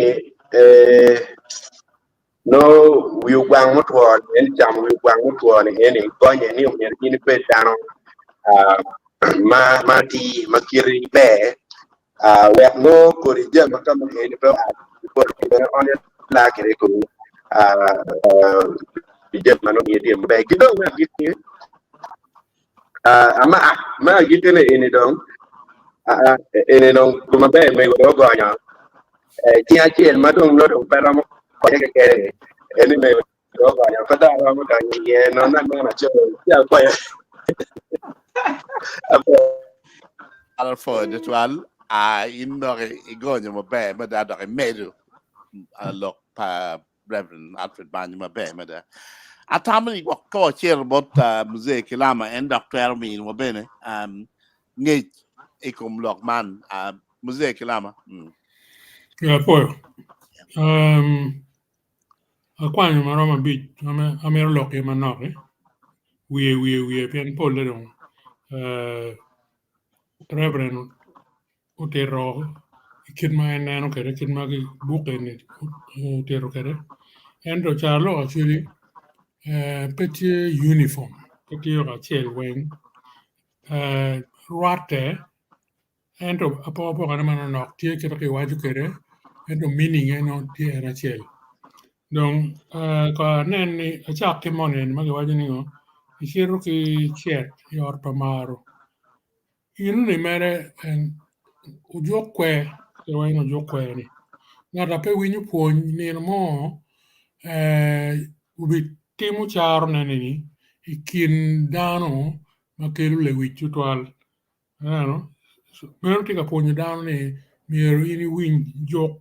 nongo wi ogwang mutwo ni eni camo wi ogwang mutwo ni eni gonye ni omyero in ibed dano ma atir ma kiti ber wek nongo kodi jami ma kama eni pe oa ki boti bene on laa kwede i komi pi jami ma nongo in itimo maber. Ki dong me agikki me agikkine eni dong eni dong gin maber mego dong ogonyo cing acel ma dong nongo dong pe romo konye kekene eni mego dong ogonyo pe dong aromo donyo iye nongo aneno acel ci akwanyo. Alford twal a in dok igonyo maber mada dok imedo lok pa Reverend Alfred Banyo maber mada. Atamo ni gwok ka wacito bot Mzee Kilama en dok twero miniwa bene ngec i kom lok man. Mzee Kilama. Ya apoyo. Akwanyo maromo abic amito lok iye manok wiye wiye wiye pien polle dong Reverend otito kit ma en neno kwede kit ma buk eni otito kwede ento carolok acwali pe tye uniform pe tye kacel weng rwatte Ento apokapoka ne manonok tye kit ma kiwaco kwede ento meaning ne nongo tye en acel. Dong ko anen ni acak ki moni eni ma kiwaco ni ngo icito ki cet i ot pa maro inoni mere ojuk kwer kiwaco ni ojuk kwer ni ngat ma pe winyo pwony nino mo obitimo caro ne ni i kin dano ma kelo lewic tutwal. Ineno, meno tye ka pwonyo dano ni myero in iwiny juk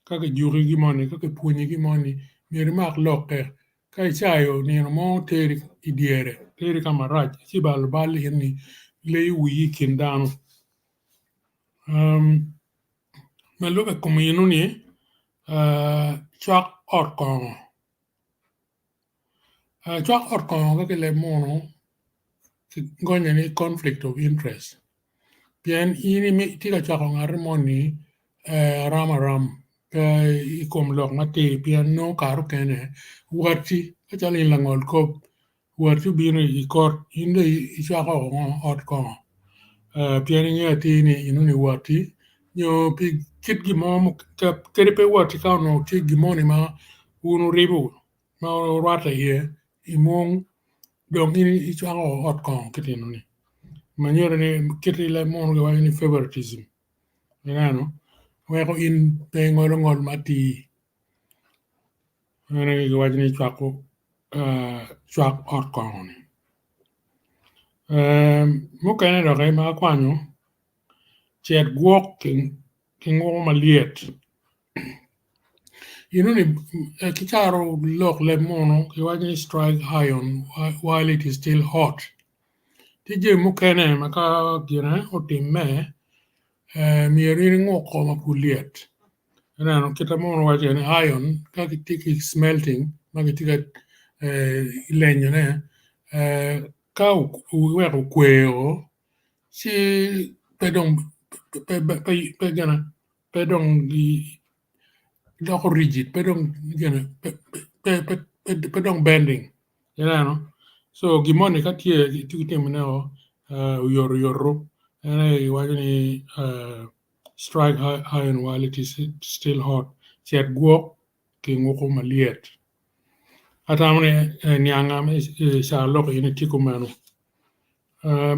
ka kijuki gin moni ka kipwonyi gin moni myero imak lokke ka icayo nino mo teri i dyere teri ka marac ci ibalo bal eni leyo wiyi i kin dano. Ma lube kom enoni cwak ot kongo Cwak ot kongo ka ki leb munu gonye ni conflict of interest pien in itye ka cwako ngat moni aram aram pe i kom lok matir pien nongo kare okene watti ka calo in langol kop watti obino i kot in dong icwako ot kongo pien ingeyo atir ni enoni watti nyo pi kit gin mo kadi pe watti ka onongo tye gin moni ma wun wuribo ma wurwatte iye i mung dong in icwako ot kongo ki tinoni ma nyuto ni kit leb munu giwaco ni favoritism ineno weko in pe ingolo ngol matir meno aye giwaco ni cwako cwak ot kongo ni mukene doki ma akwanyo cet gwok ki nguko malyet Enoni ki caro lok leb munu kiwaco ni strike iron while it is still hot tye jami mukene ma ka gine otimme myero in inguk ko ma pud lyet ineno kite munu waco kwede ni iron ka kitye ki smelting ma kitye ka lenyone ka iweko okweo ci pe dong pe gine pe dong doko rigid pe dong gine pe dong bending ineno so gin moni ka tye itye ki timone o oyotoyoto en aye kiwaco ni strike iron while it is still hot cet gwok ki nguko malyet atamo ni nianga me carolok eni tye kumeno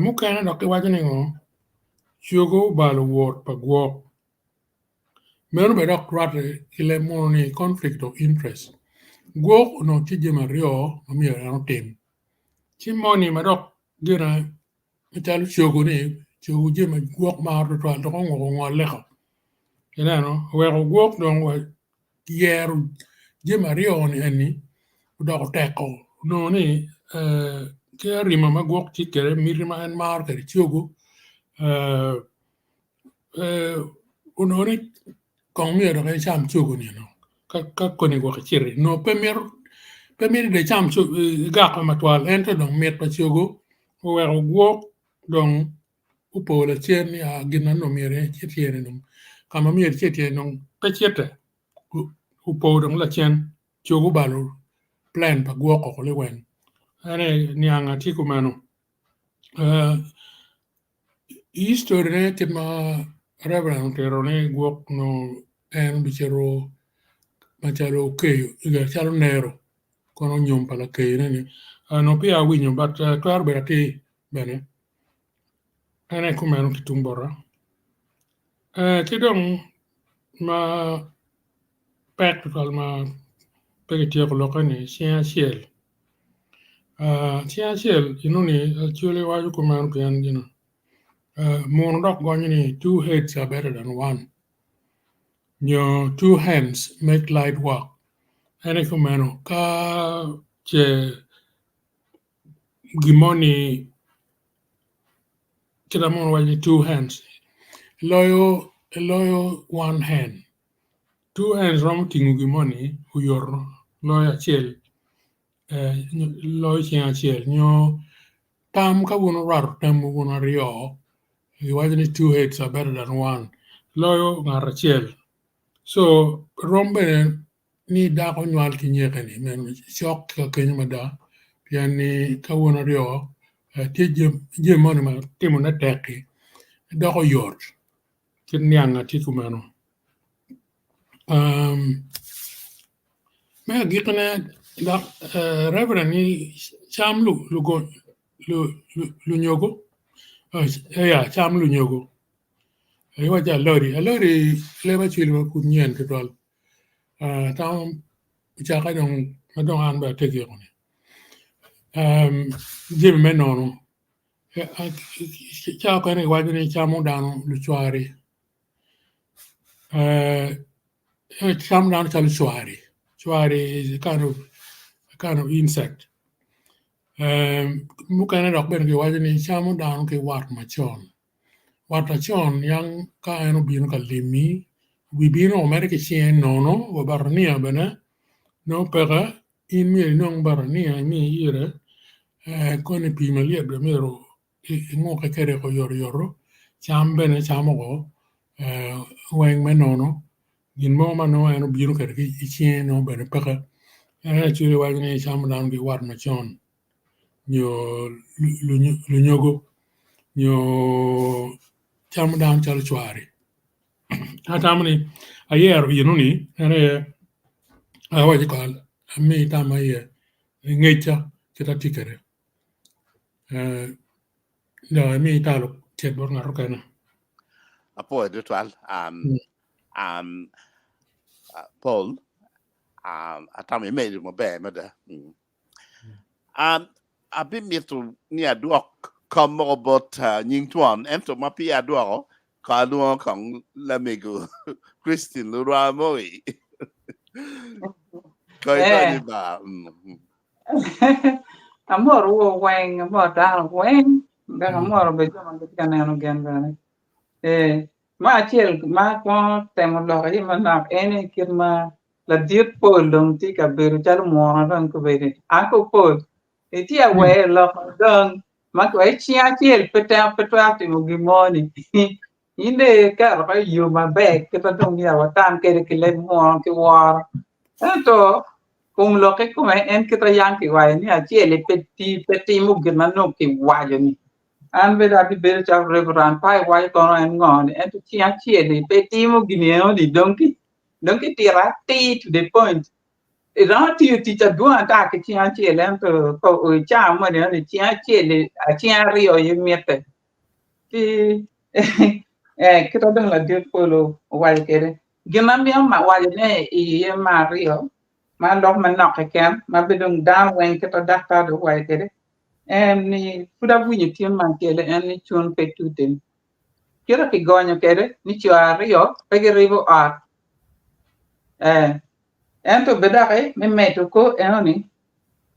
mukene dok kiwaco ni ngo cogo obalo wot pa gwok meno bene dok rwatte ki leb munu ni conflict of interest gwok onongo tye jami aryo ma myero en otim ci moni ma dok gine macalo cogo ni cogo jami ma gwok maro tutwal dok onguko ongole-ko ineno oweko gwok dong yero jami aryo-ni eni odoko teko onongo ni ki arima ma gwok tye kwede miti ma en maro kwede cogo onongo ni kong myero dok ecam cogo-ni ka koni gwok eciti onongo pe mito. Pe miti dong icam igak matwal ento dong mit pa cogo oweko gwok dong opo lacen ni aa gin ma nongo myero ecit iye ni dong ka ma myero ecit iye dong pe citte opo dong lacen cogo obalo plan pa gwok oko liweng en aye niang atye kumeno. History ne kit ma Reverend otito ni gwok nongo en obicito macalo keyo calo nero kono nyom pa lakeyo ne ni onongo peya awinyo but twero bedo atir bene en aye kumeno ki tung bota ki dong ma pek tutwal ma pe kityeko lokke ni ceng acel Ceng acel inongo ni Acholi waco kumeno pien gin muno dok gonyo ni two heads are better than one nyo two hands make light work en aye kumeno ka ce gin moni kit ma muno waco ni two hands loyo one hand two hands romo tingo gin moni oyoto loyo acel loyo cing acel nyo tam ka wun wurwato tamwu wun aryo giwaco ni two heads are better than one loyo ngat acel co rom bene ni dako nywal ki nyeke-ni meno cok ki kakenyo mada pien ni ka wun aryo tye jami moni ma timone tek-ki doko yot kit nianga tye kumeno. Me agikkine dok Reverend ni cam lunyogo eya cam lunyogo iwaco alodi alodi leb acwili ma pud nyen tutwal atamo ocake dong ma dong an bene atye giko-ni jami me nono Ca okene kiwaco ni camo dano lucwari camo dano calo cwari, cwari is a kind of insect mukene dok bene kiwaco ni camo dano ki wat macon, wat macon niang ka en obino ka limi obibino mere ki cinge nono wa barania bene nongo peke In myero inong barania imi ire koni pii malyet bene myero inguke kwede oyotoyot, cam bene icamo woko weng me nono gin mo ma nongo en obino kwede ki i cinge nongo bene peke en aye cwinyi waco ni icamo dano ki wat macon nyo lunyogo nyo camo dano calo cwari. Atamo ni ayero eno-ni en aye awaco kong ami tamma iye ngecca kit atye kwede dok imi talo cet bot ngat mukene. Apwoyo tutwal Paul atamo imedo maber mada. Abimito ni adwok kom mogo bot nying twon, ento ma peya adwoko, kong alwongo kong lamego Christine Lurwa Moi. Kong idonyo i bar. Amoro woo weng, amoro dano weng, dok amoro bene jo ma gitye ka neno gin bene. Ee, ma acel ma akwongo temo lok iye manok en aye kit ma Ladit pol dong tye ka bedo calo munu dong kobedo anko pol itye awer lok dong ma kiwaco cing acel pe temo pe twero timo gin mo ni in dong iketo ko i yo maber kit ma dong myero watam kwede ki leb munu ki woro ento kom lok kikome en kit ma yam kiwaco ni acel-li pe pe timo gin ma nongo kiwaco ni an bene abibedo calo Reverend pa iwaco kono en ngo ni ento cing acel-li pe timo gin eno ni dong ki Dong kitito atir to the point. Iromo tiyo tic adwong ata ki cing acel ento ka i cawa moni eno ni cing acel cing aryo aye mitte. Ci eh, kita dong ladit polo owaco kwede. Gin ma mito wacone iye me aryo ma lok manok keken ma be dong dano weng kita daktar dong owaco kwede en ni pud awinyo tin ma acel en ni cun pe tute. Kite kigonyo kwede ni co aryo pe giribo ot. Ee, ento bed doki me medo kor enoni,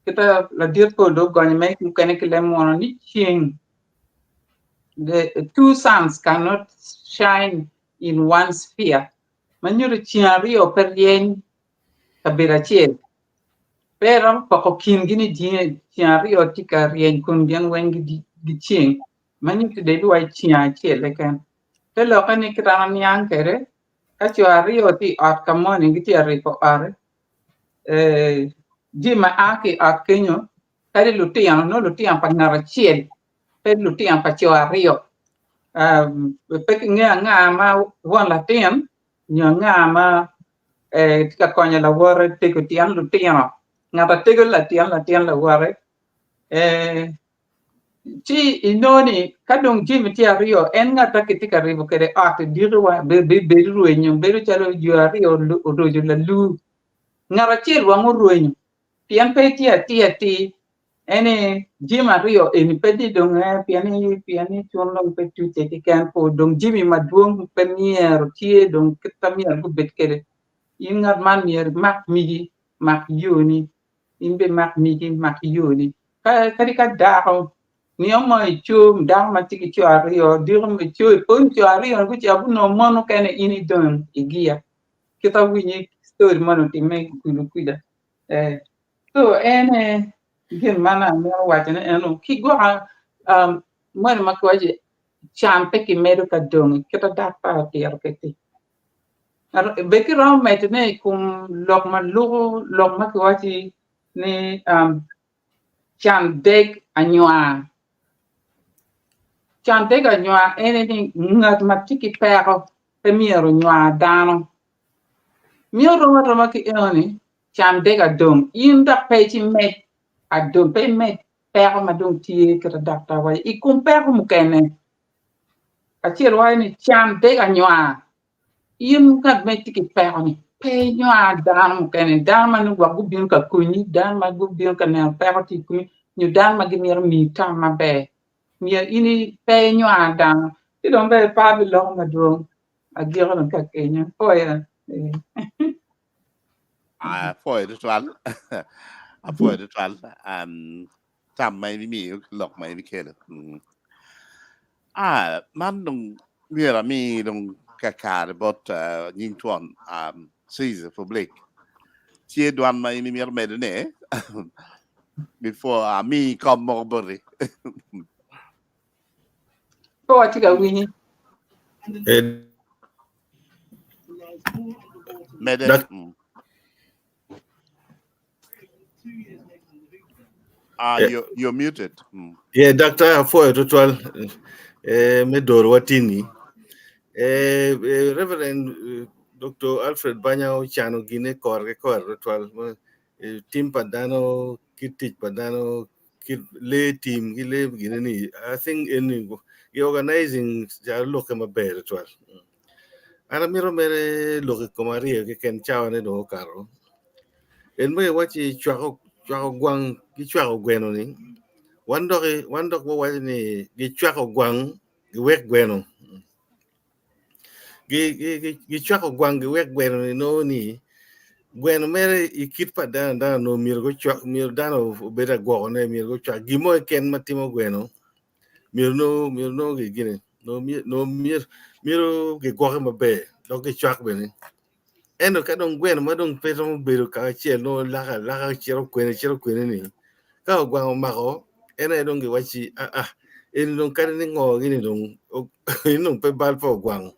kite ladit pol dong ogonyo mere mukene ki leb munu ni ceng the two suns cannot shine in one sphere ma nyuto ceng aryo pe ryeny kabedo acel. Pe iromo poko kingi ni ceng aryo tye ka ryeny kun gin weng giceng, ma nyuto dong ibiwaco ceng acel keken. Te lokke ni kit an aniang kwede, ka co aryo tye i ot ka moni gitye ka ribo ot, jami ma a ki i ot kenyo kadi lutino nongo lutino pa ngat acel pe lutino pa co aryo pe kingeyo anga ma won latin nyo anga ma tye ka konyo lawote tego tyen lutino ngat atego latin latin lawote ci inongo ni ka dong jami tye aryo en ngat ma kitye ka ribo kwede ot idiki wa bedo rwenyo bedo calo jo aryo oroco lalur ngat acel wang orwenyo pien pe tye atir atir eni jami aryo eni pe ni dong pien ni pien ni cun dong pe tuce keken po dong jami madwong pe myero tye dong kit ma myero gubed kwede in ngat man myero imak migi mak yoni in bene imak migi mak yoni kadi ka dako nio mo ico dako ma tye ki co aryo diko mo ico ipwony co aryo gucito gunongo mon mukene in idong igiya kit awinyo story moni otimme i kulu kuca so en aye gin ma amito wacone eno ki gwoka moni ma kiwaco can pe kimedo ka dong kit ma daktar otito kwede bed kiromo medone i kom lok ma lubo lok ma kiwaci ni can deg anywar can deg anywar ene ni ngat ma tye ki peko pe myero onywar dano miyo rom aroma ki enoni can deg adong in dok pe ci med adong pe imed peko ma dong tye kit ma daktar waco i kom peko mukene acel waco ni can deg anywar In ngat ma itye ki peko-ni, pe inywar dano mukene, dano ma nongo gwok gubino ka konyi, dano ma gubino ka neno peko tye i komi, nyo dano ma gimito miyi tam maber. Myero in pe inywar dano. Ci dong bene pe abiloko madwong, agiko dong ka kenyo. Apwoyo. Apwoyo tutwal. Apwoyo tutwal. Tam ma in imiyo ki lok ma in ikelo. Ah, man dong myero ami dong kakare bot uh, nying twon um, Caesar Public. Tye dwan ma in imito medo ne before ami kom moko boti. Pe watye ka winyi. Eh, Mede. Dak- Ah, Yeah. you're muted. Yeah, Doctor, apwoyo tutwal eh, me doro watini. Eh, eh, Reverend eh, Dr. Alfred Banya ocano gine kore ki kore tutwal. Ma, eh, Tim pa dano, kit tic pa dano, kit lee tim ki lee gine ni, I think eni gi organizing calo lokke maber tutwal. An amito mere lok i kom aryo keken cawane dong okato. En ma iwacci cwako cwako gwang ki cwako gweno ni wan dok wan dok wawaco ni gicwako gwang giwek gweno. Gi gi gi gicwako gwang giwek gweno ni nongo ni gweno mere i kit pa dano dano nongo myero gucwak myero dano obed agwokone myero gucwak gin mo keken ma timo gweno myero nongo myero nongo gigine nongo myero myero gigwoke maber dok gicwak bene. Ento ka dong gweno ma dong pe romo bedo kacel nongo lako alaka cito kwene cito kwene ni ka ogwang omako en aye dong giwacci aa eni dong kadi ni ngo gini dong eni dong pe bal pa ogwang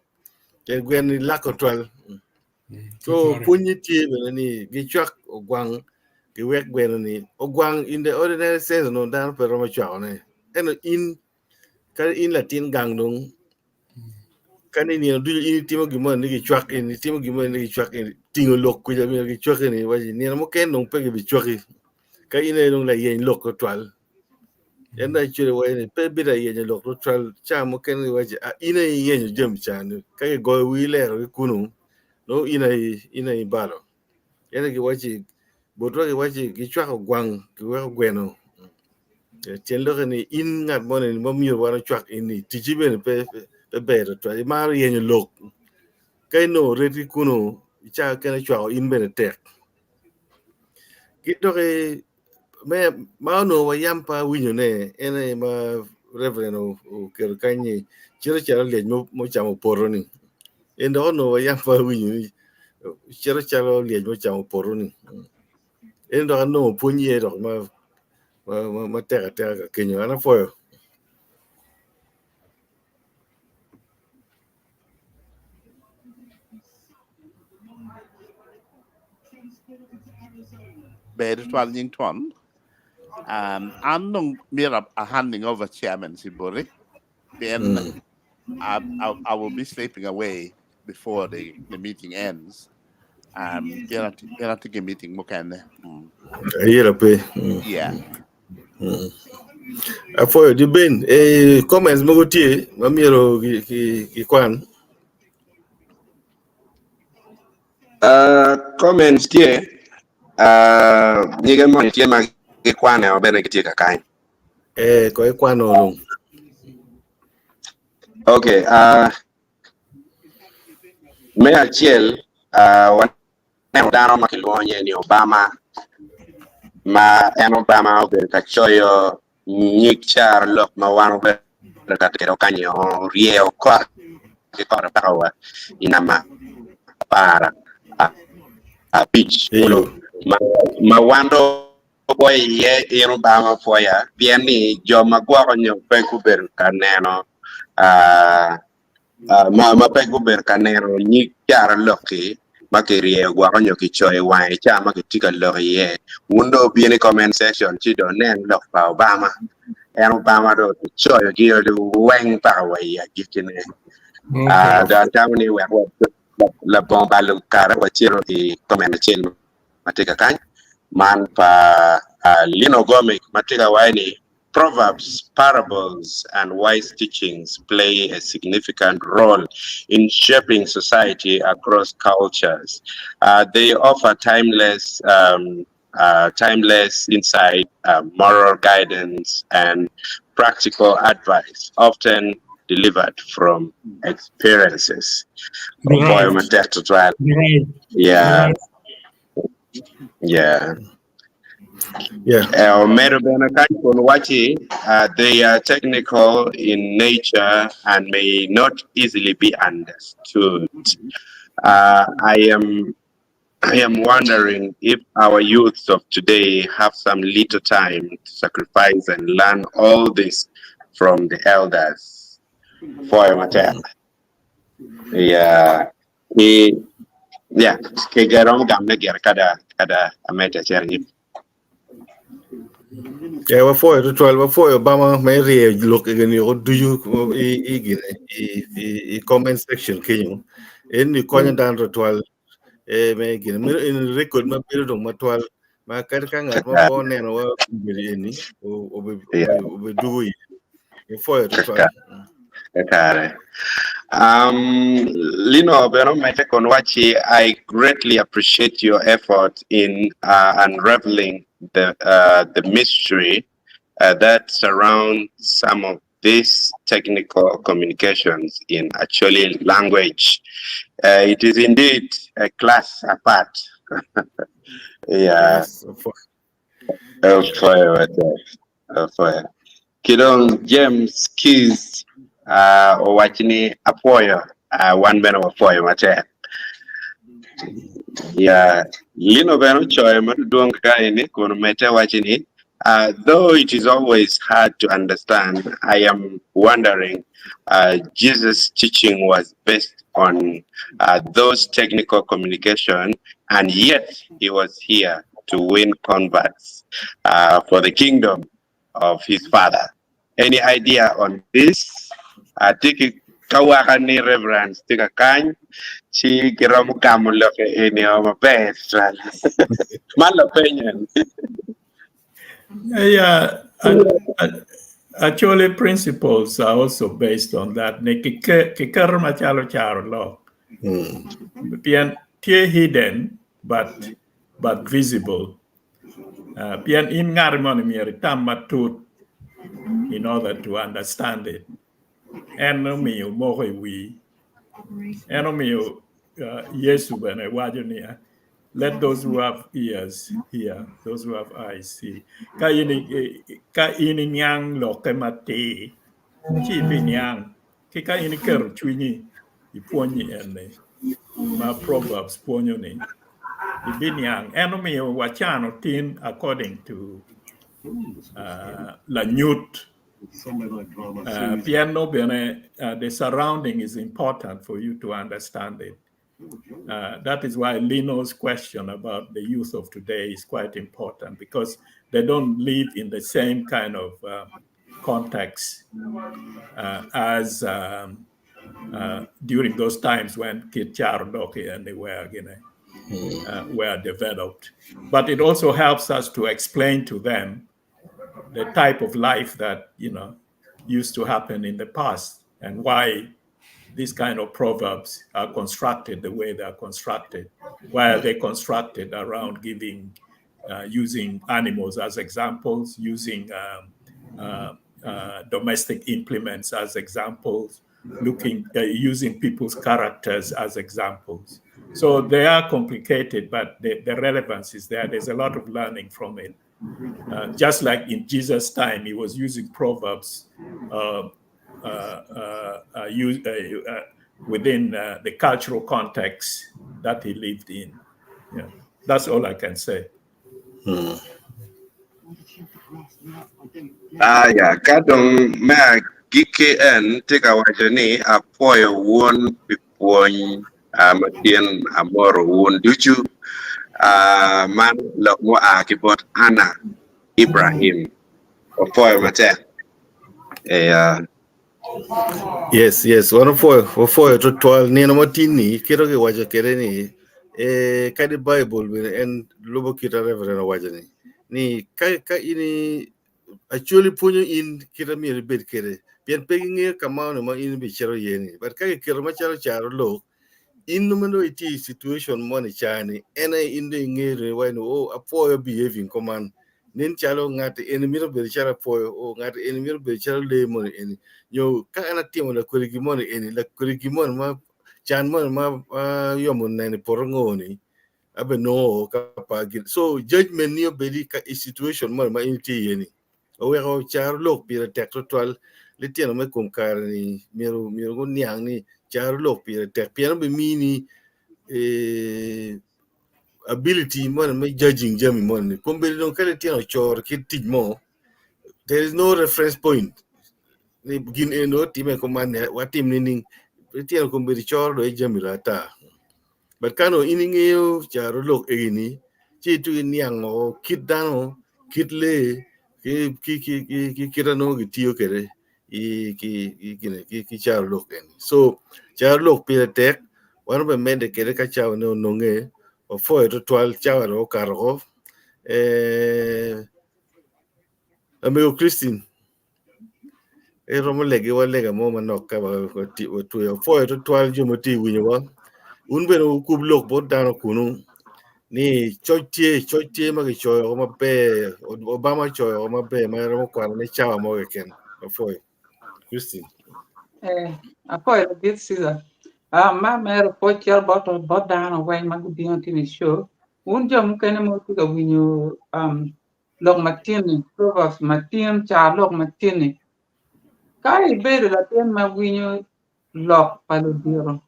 pien gweno ni lako twal. So pwonye tye bene ni gicwak ogwang giwek gweno ni ogwang in the ordinary sense onongo dano pe romo cwakone ento in Kadi in latin gang dong, ka ni nino ducu in itimo gin moni ni gicwak in, itimo gin moni ni gicwak in, tingo lok kuca myero gicwaki ni waci nino mukene dong pe gibicwaki. Ka in aye dong layeny lok tutwal. En dong acwali waci ni pe ibed ayenyo lok tutwal, ca mukene giwaci ah in aye iyenyo jami ca ni ka gigoyo wii lero ki kunu nongo in aye in aye ibalo. Ento giwaci botwa giwaci gicwako gwang giweko gweno. Tyen lokke ni in ngat moni ma myero wan ocwak in ni ticci bene pe pe ber tutwal imaro yenyo lok ka inongo ret ki kunu i cawa kene cwako in bene tek. Ki doki me ma onongo wayam pe awinyo ne en aye ma Reverend oketo kany ni cito calo lyec mucamo poto ni en dok onongo wayam pe awinyo ni cito calo lyec mucamo poto ni. En dok anongo pwony iye dok ma ma tek ateka ka kenyo. An apwoyo. Ber tutwal nying twon. Um, an dong myero a handing over chairmanship boti. Pien mm. I, I, I will be sleeping away before the, the meeting ends. Um, pien atye ki meeting mukene. Mm. Ayera pe. Mm. Yeah. Mm. Apwoyo di ben eh, comments mogo tye ma myero gikwan. Uh, comments tye uh, nyige moni tye ma gikwane o bene gitye ka kany. Eh, ko ikwano dong. Okay, uh, me acel uh, waneno dano ma kilwongo nye ni Obama ma en Obama obedo ka coyo nyig caro lok ma wan obedo ka tero kanyi oryeyo kore ki kore paka wa i namba apar abic ma wan dong opwoyo iye in Obama opwoya pien ni jo ma gwoko nyo pe gubedo ka neno ma pe gubedo ka neno nyig carolok-ki ma kiryeyo gwoko nyo kicoyo i wange i cawa ma kitye ka lok iye. Wun dong wubin i comment section ci dong wunen lok pa Obama. En Obama dong ocoyo gire weng paka wa i agikkine. Dong atamo ni wek labongo balo kare wacito i comment acel ma tye kakany man pa Lino Gomic ma tye ka waco ni Proverbs, parables, and wise teachings play a significant role in shaping society across cultures. Uh, they offer timeless, um, uh, timeless insight, uh, moral guidance, and practical advice, often delivered from experiences. Yeah. Yeah. Yeah. Omedo bene kany kun wacci, They are technical in nature and may not easily be understood. I am I am wondering if our youths of today have some little time to sacrifice and learn all this from the elders. Pwoyo matek. Yeah. Ki yeah, ki geromo gamne gire kada kada amedde acel anyim. Yeah, wapwoyo tutwal, wapwoyo Obama me ryeyo lok eni woko ducu i i gine i i i comment section kenyo. Eni konyo dano tutwal eh, me gine. Meno en record ma bedo dong matwal ma kadi ka ngat mo pe oneno wa obedo eni obe Yeah. obe dugo iye. Wapwoyo tutwal. Kakare. Um, Lino bene omedde kun wacci, I greatly appreciate your effort in uh, unraveling the, uh, the mystery uh, that surrounds some of these technical communications in Acholi language. Uh, it is indeed a class apart. Yeah. Yes, wapwoyo. Opwoyo matek. Opwoyo. Ki dong James Keys owaco ni apwoyo, wan bene wapwoyo matek. Yeah. Lino bene ocoyo ma dwong ka eni kun omedde waco ni though it is always hard to understand, I am wondering Jesus teaching was based on those technical communication and yet he was here to win converts for the kingdom of his father. Any idea on this? Atye ki kawaka ni Reverends tye ka kany ci giromo gamo lokke eni o maber tutwal. Man lapeny en. Yeah, actually principles are also based on that. Ni kiketo macalo caro lok. Pien tye hidden but but visible. Pien in ngati moni myero itam matut in order to understand it. En omiyo moko i wii. En omiyo Yecu bene waco niya, let those who have ears hear, those who have eyes see. Ka in ka in iniang lokke matir, ci ibiniang. Ki ka in iketo cwinyi i pwony-nyi eni ma Proverbs pwonyo ni, Ibiniang en omiyo wacano tin according to lanyut pien nongo bene the surrounding is important for you to understand it. That is why Lino's question about the youth of today is quite important because they don't live in the same kind of context as during those times when kit caro doki and they were, you know, were developed. But it also helps us to explain to them the type of life that, you know, used to happen in the past and why these kind of proverbs are constructed the way they are constructed. Why are they constructed around giving, using animals as examples, using domestic implements as examples, looking, using people's characters as examples. So they are complicated, but the relevance is there. There's a lot of learning from it. Just like in Jesus' time, he was using proverbs within the cultural context that he lived in. Yeah, that's all I can say. Aya, ka dong me agikki en tye ka waco ni apwoyo wun pi pwony ma tyen amoro wun ducu. Man lok mua ki bot Anna Ibrahim. Wapwoyo matek. Eya. Yes, wan wapwoyo, wapwoyo tutwal. Nino ma tin-ni kit ma kiwaco kwede ni eh, kadi Baibul bene en lubo kit ma Reverend owaco ni, ni ka, ka in i Acholi pwonyo in kit ma myero ibed kwede pien pe gingeyo ka ma onongo in ibicito iye ni. But ka kiketo macalo caro lok, in nongo dong itye i situation moni ca-ni en aye in dong ingeyo dong iwaco ni oh apwoyo behaving kuman nen calo ngat eni mito bedo calo apwoyo oh ngat eni mito bedo calo lee moni eni nyo ka en atimo lakwede gin moni eni lakwede gin moni ma can moni ma yomo neno i poto ngo ni abe nongo ka pa gin so judgment ni obedi ka i situation moni ma in itye iye ni oweko caro lok pire tek tutwal litino me kom kare ni myero myero guniang ni caro lok pire tek pien obimini eh, ability moni me judging jami moni ni kombeddi dong ka litino ocoro kit tic mo there is no reference point ni gin eni dong otime kuman ni watim nining litino kombeddi coro dong i jami dong ata but ka nongo in ingeyo caro lok egini ci ituko iniango kit dano kit lee ki ki ki ki ki kit ma nongo gitiyo kwede i ki ki ki ki caro lok eni so caro lok pire tek wan wabimedde kwede ka cawane ononge wapwoyo tutwal cawa dong okato oko eh, lamego Christine iromo legiwa lega mo manok ka watweyo apwoyo tutwal jo ma tye i winyowa un bene wukub lok bot dano kunu ni coc tye coc tye ma kicoyo maber Obama ocoyo maber ma iromo kwanone cawa mo keken apwoyo Christine Eh, apwoyo ladit Caesar. Ah, ma mere pwoc cito bot bot dano weng ma gubino tye i show. Wun jo mukene ma wutye ka winyo um, lok matini, proverbs matin, car lok matini. Ka ibedo latin ma winyo lok pa ludito,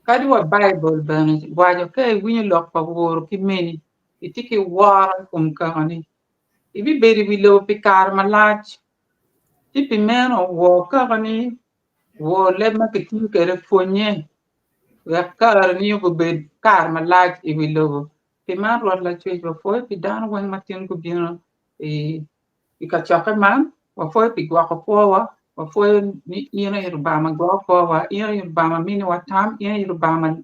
kadi wa Baibul bene waco ka iwinyo lok pa woro ki meni, itye ki woro i kom kakani, ibibedo i wi lobo pi kare malac. Ci pi meno, wor kakani, wor leb ma kitiyo kwede, pwonye wek kareni obed kare malac i wi lobo. Pi man Rwot Lacwec wapwoyo pi dano weng ma tin gubino i kacokke man, wapwoyo pi gwoko kwowa, wapwoyo ni in aye Lubanga ma gwoko kwowa, in aye Lubanga ma miniwa tam, in aye Lubanga ma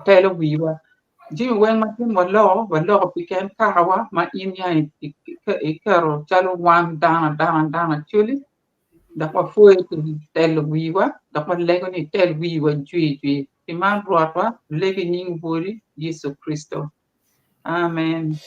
telo wiwa. Jami weng ma tin waloko, waloko pi ken kakawa ma in yang iketo calo wan dano adana dano acoli, dok wapwoyo pi telo wiwa, dok walego ni itel wiwa jwi jwi. Pi man Rwotwa, walego i nying Wodi, Yecu Kricito. Amen.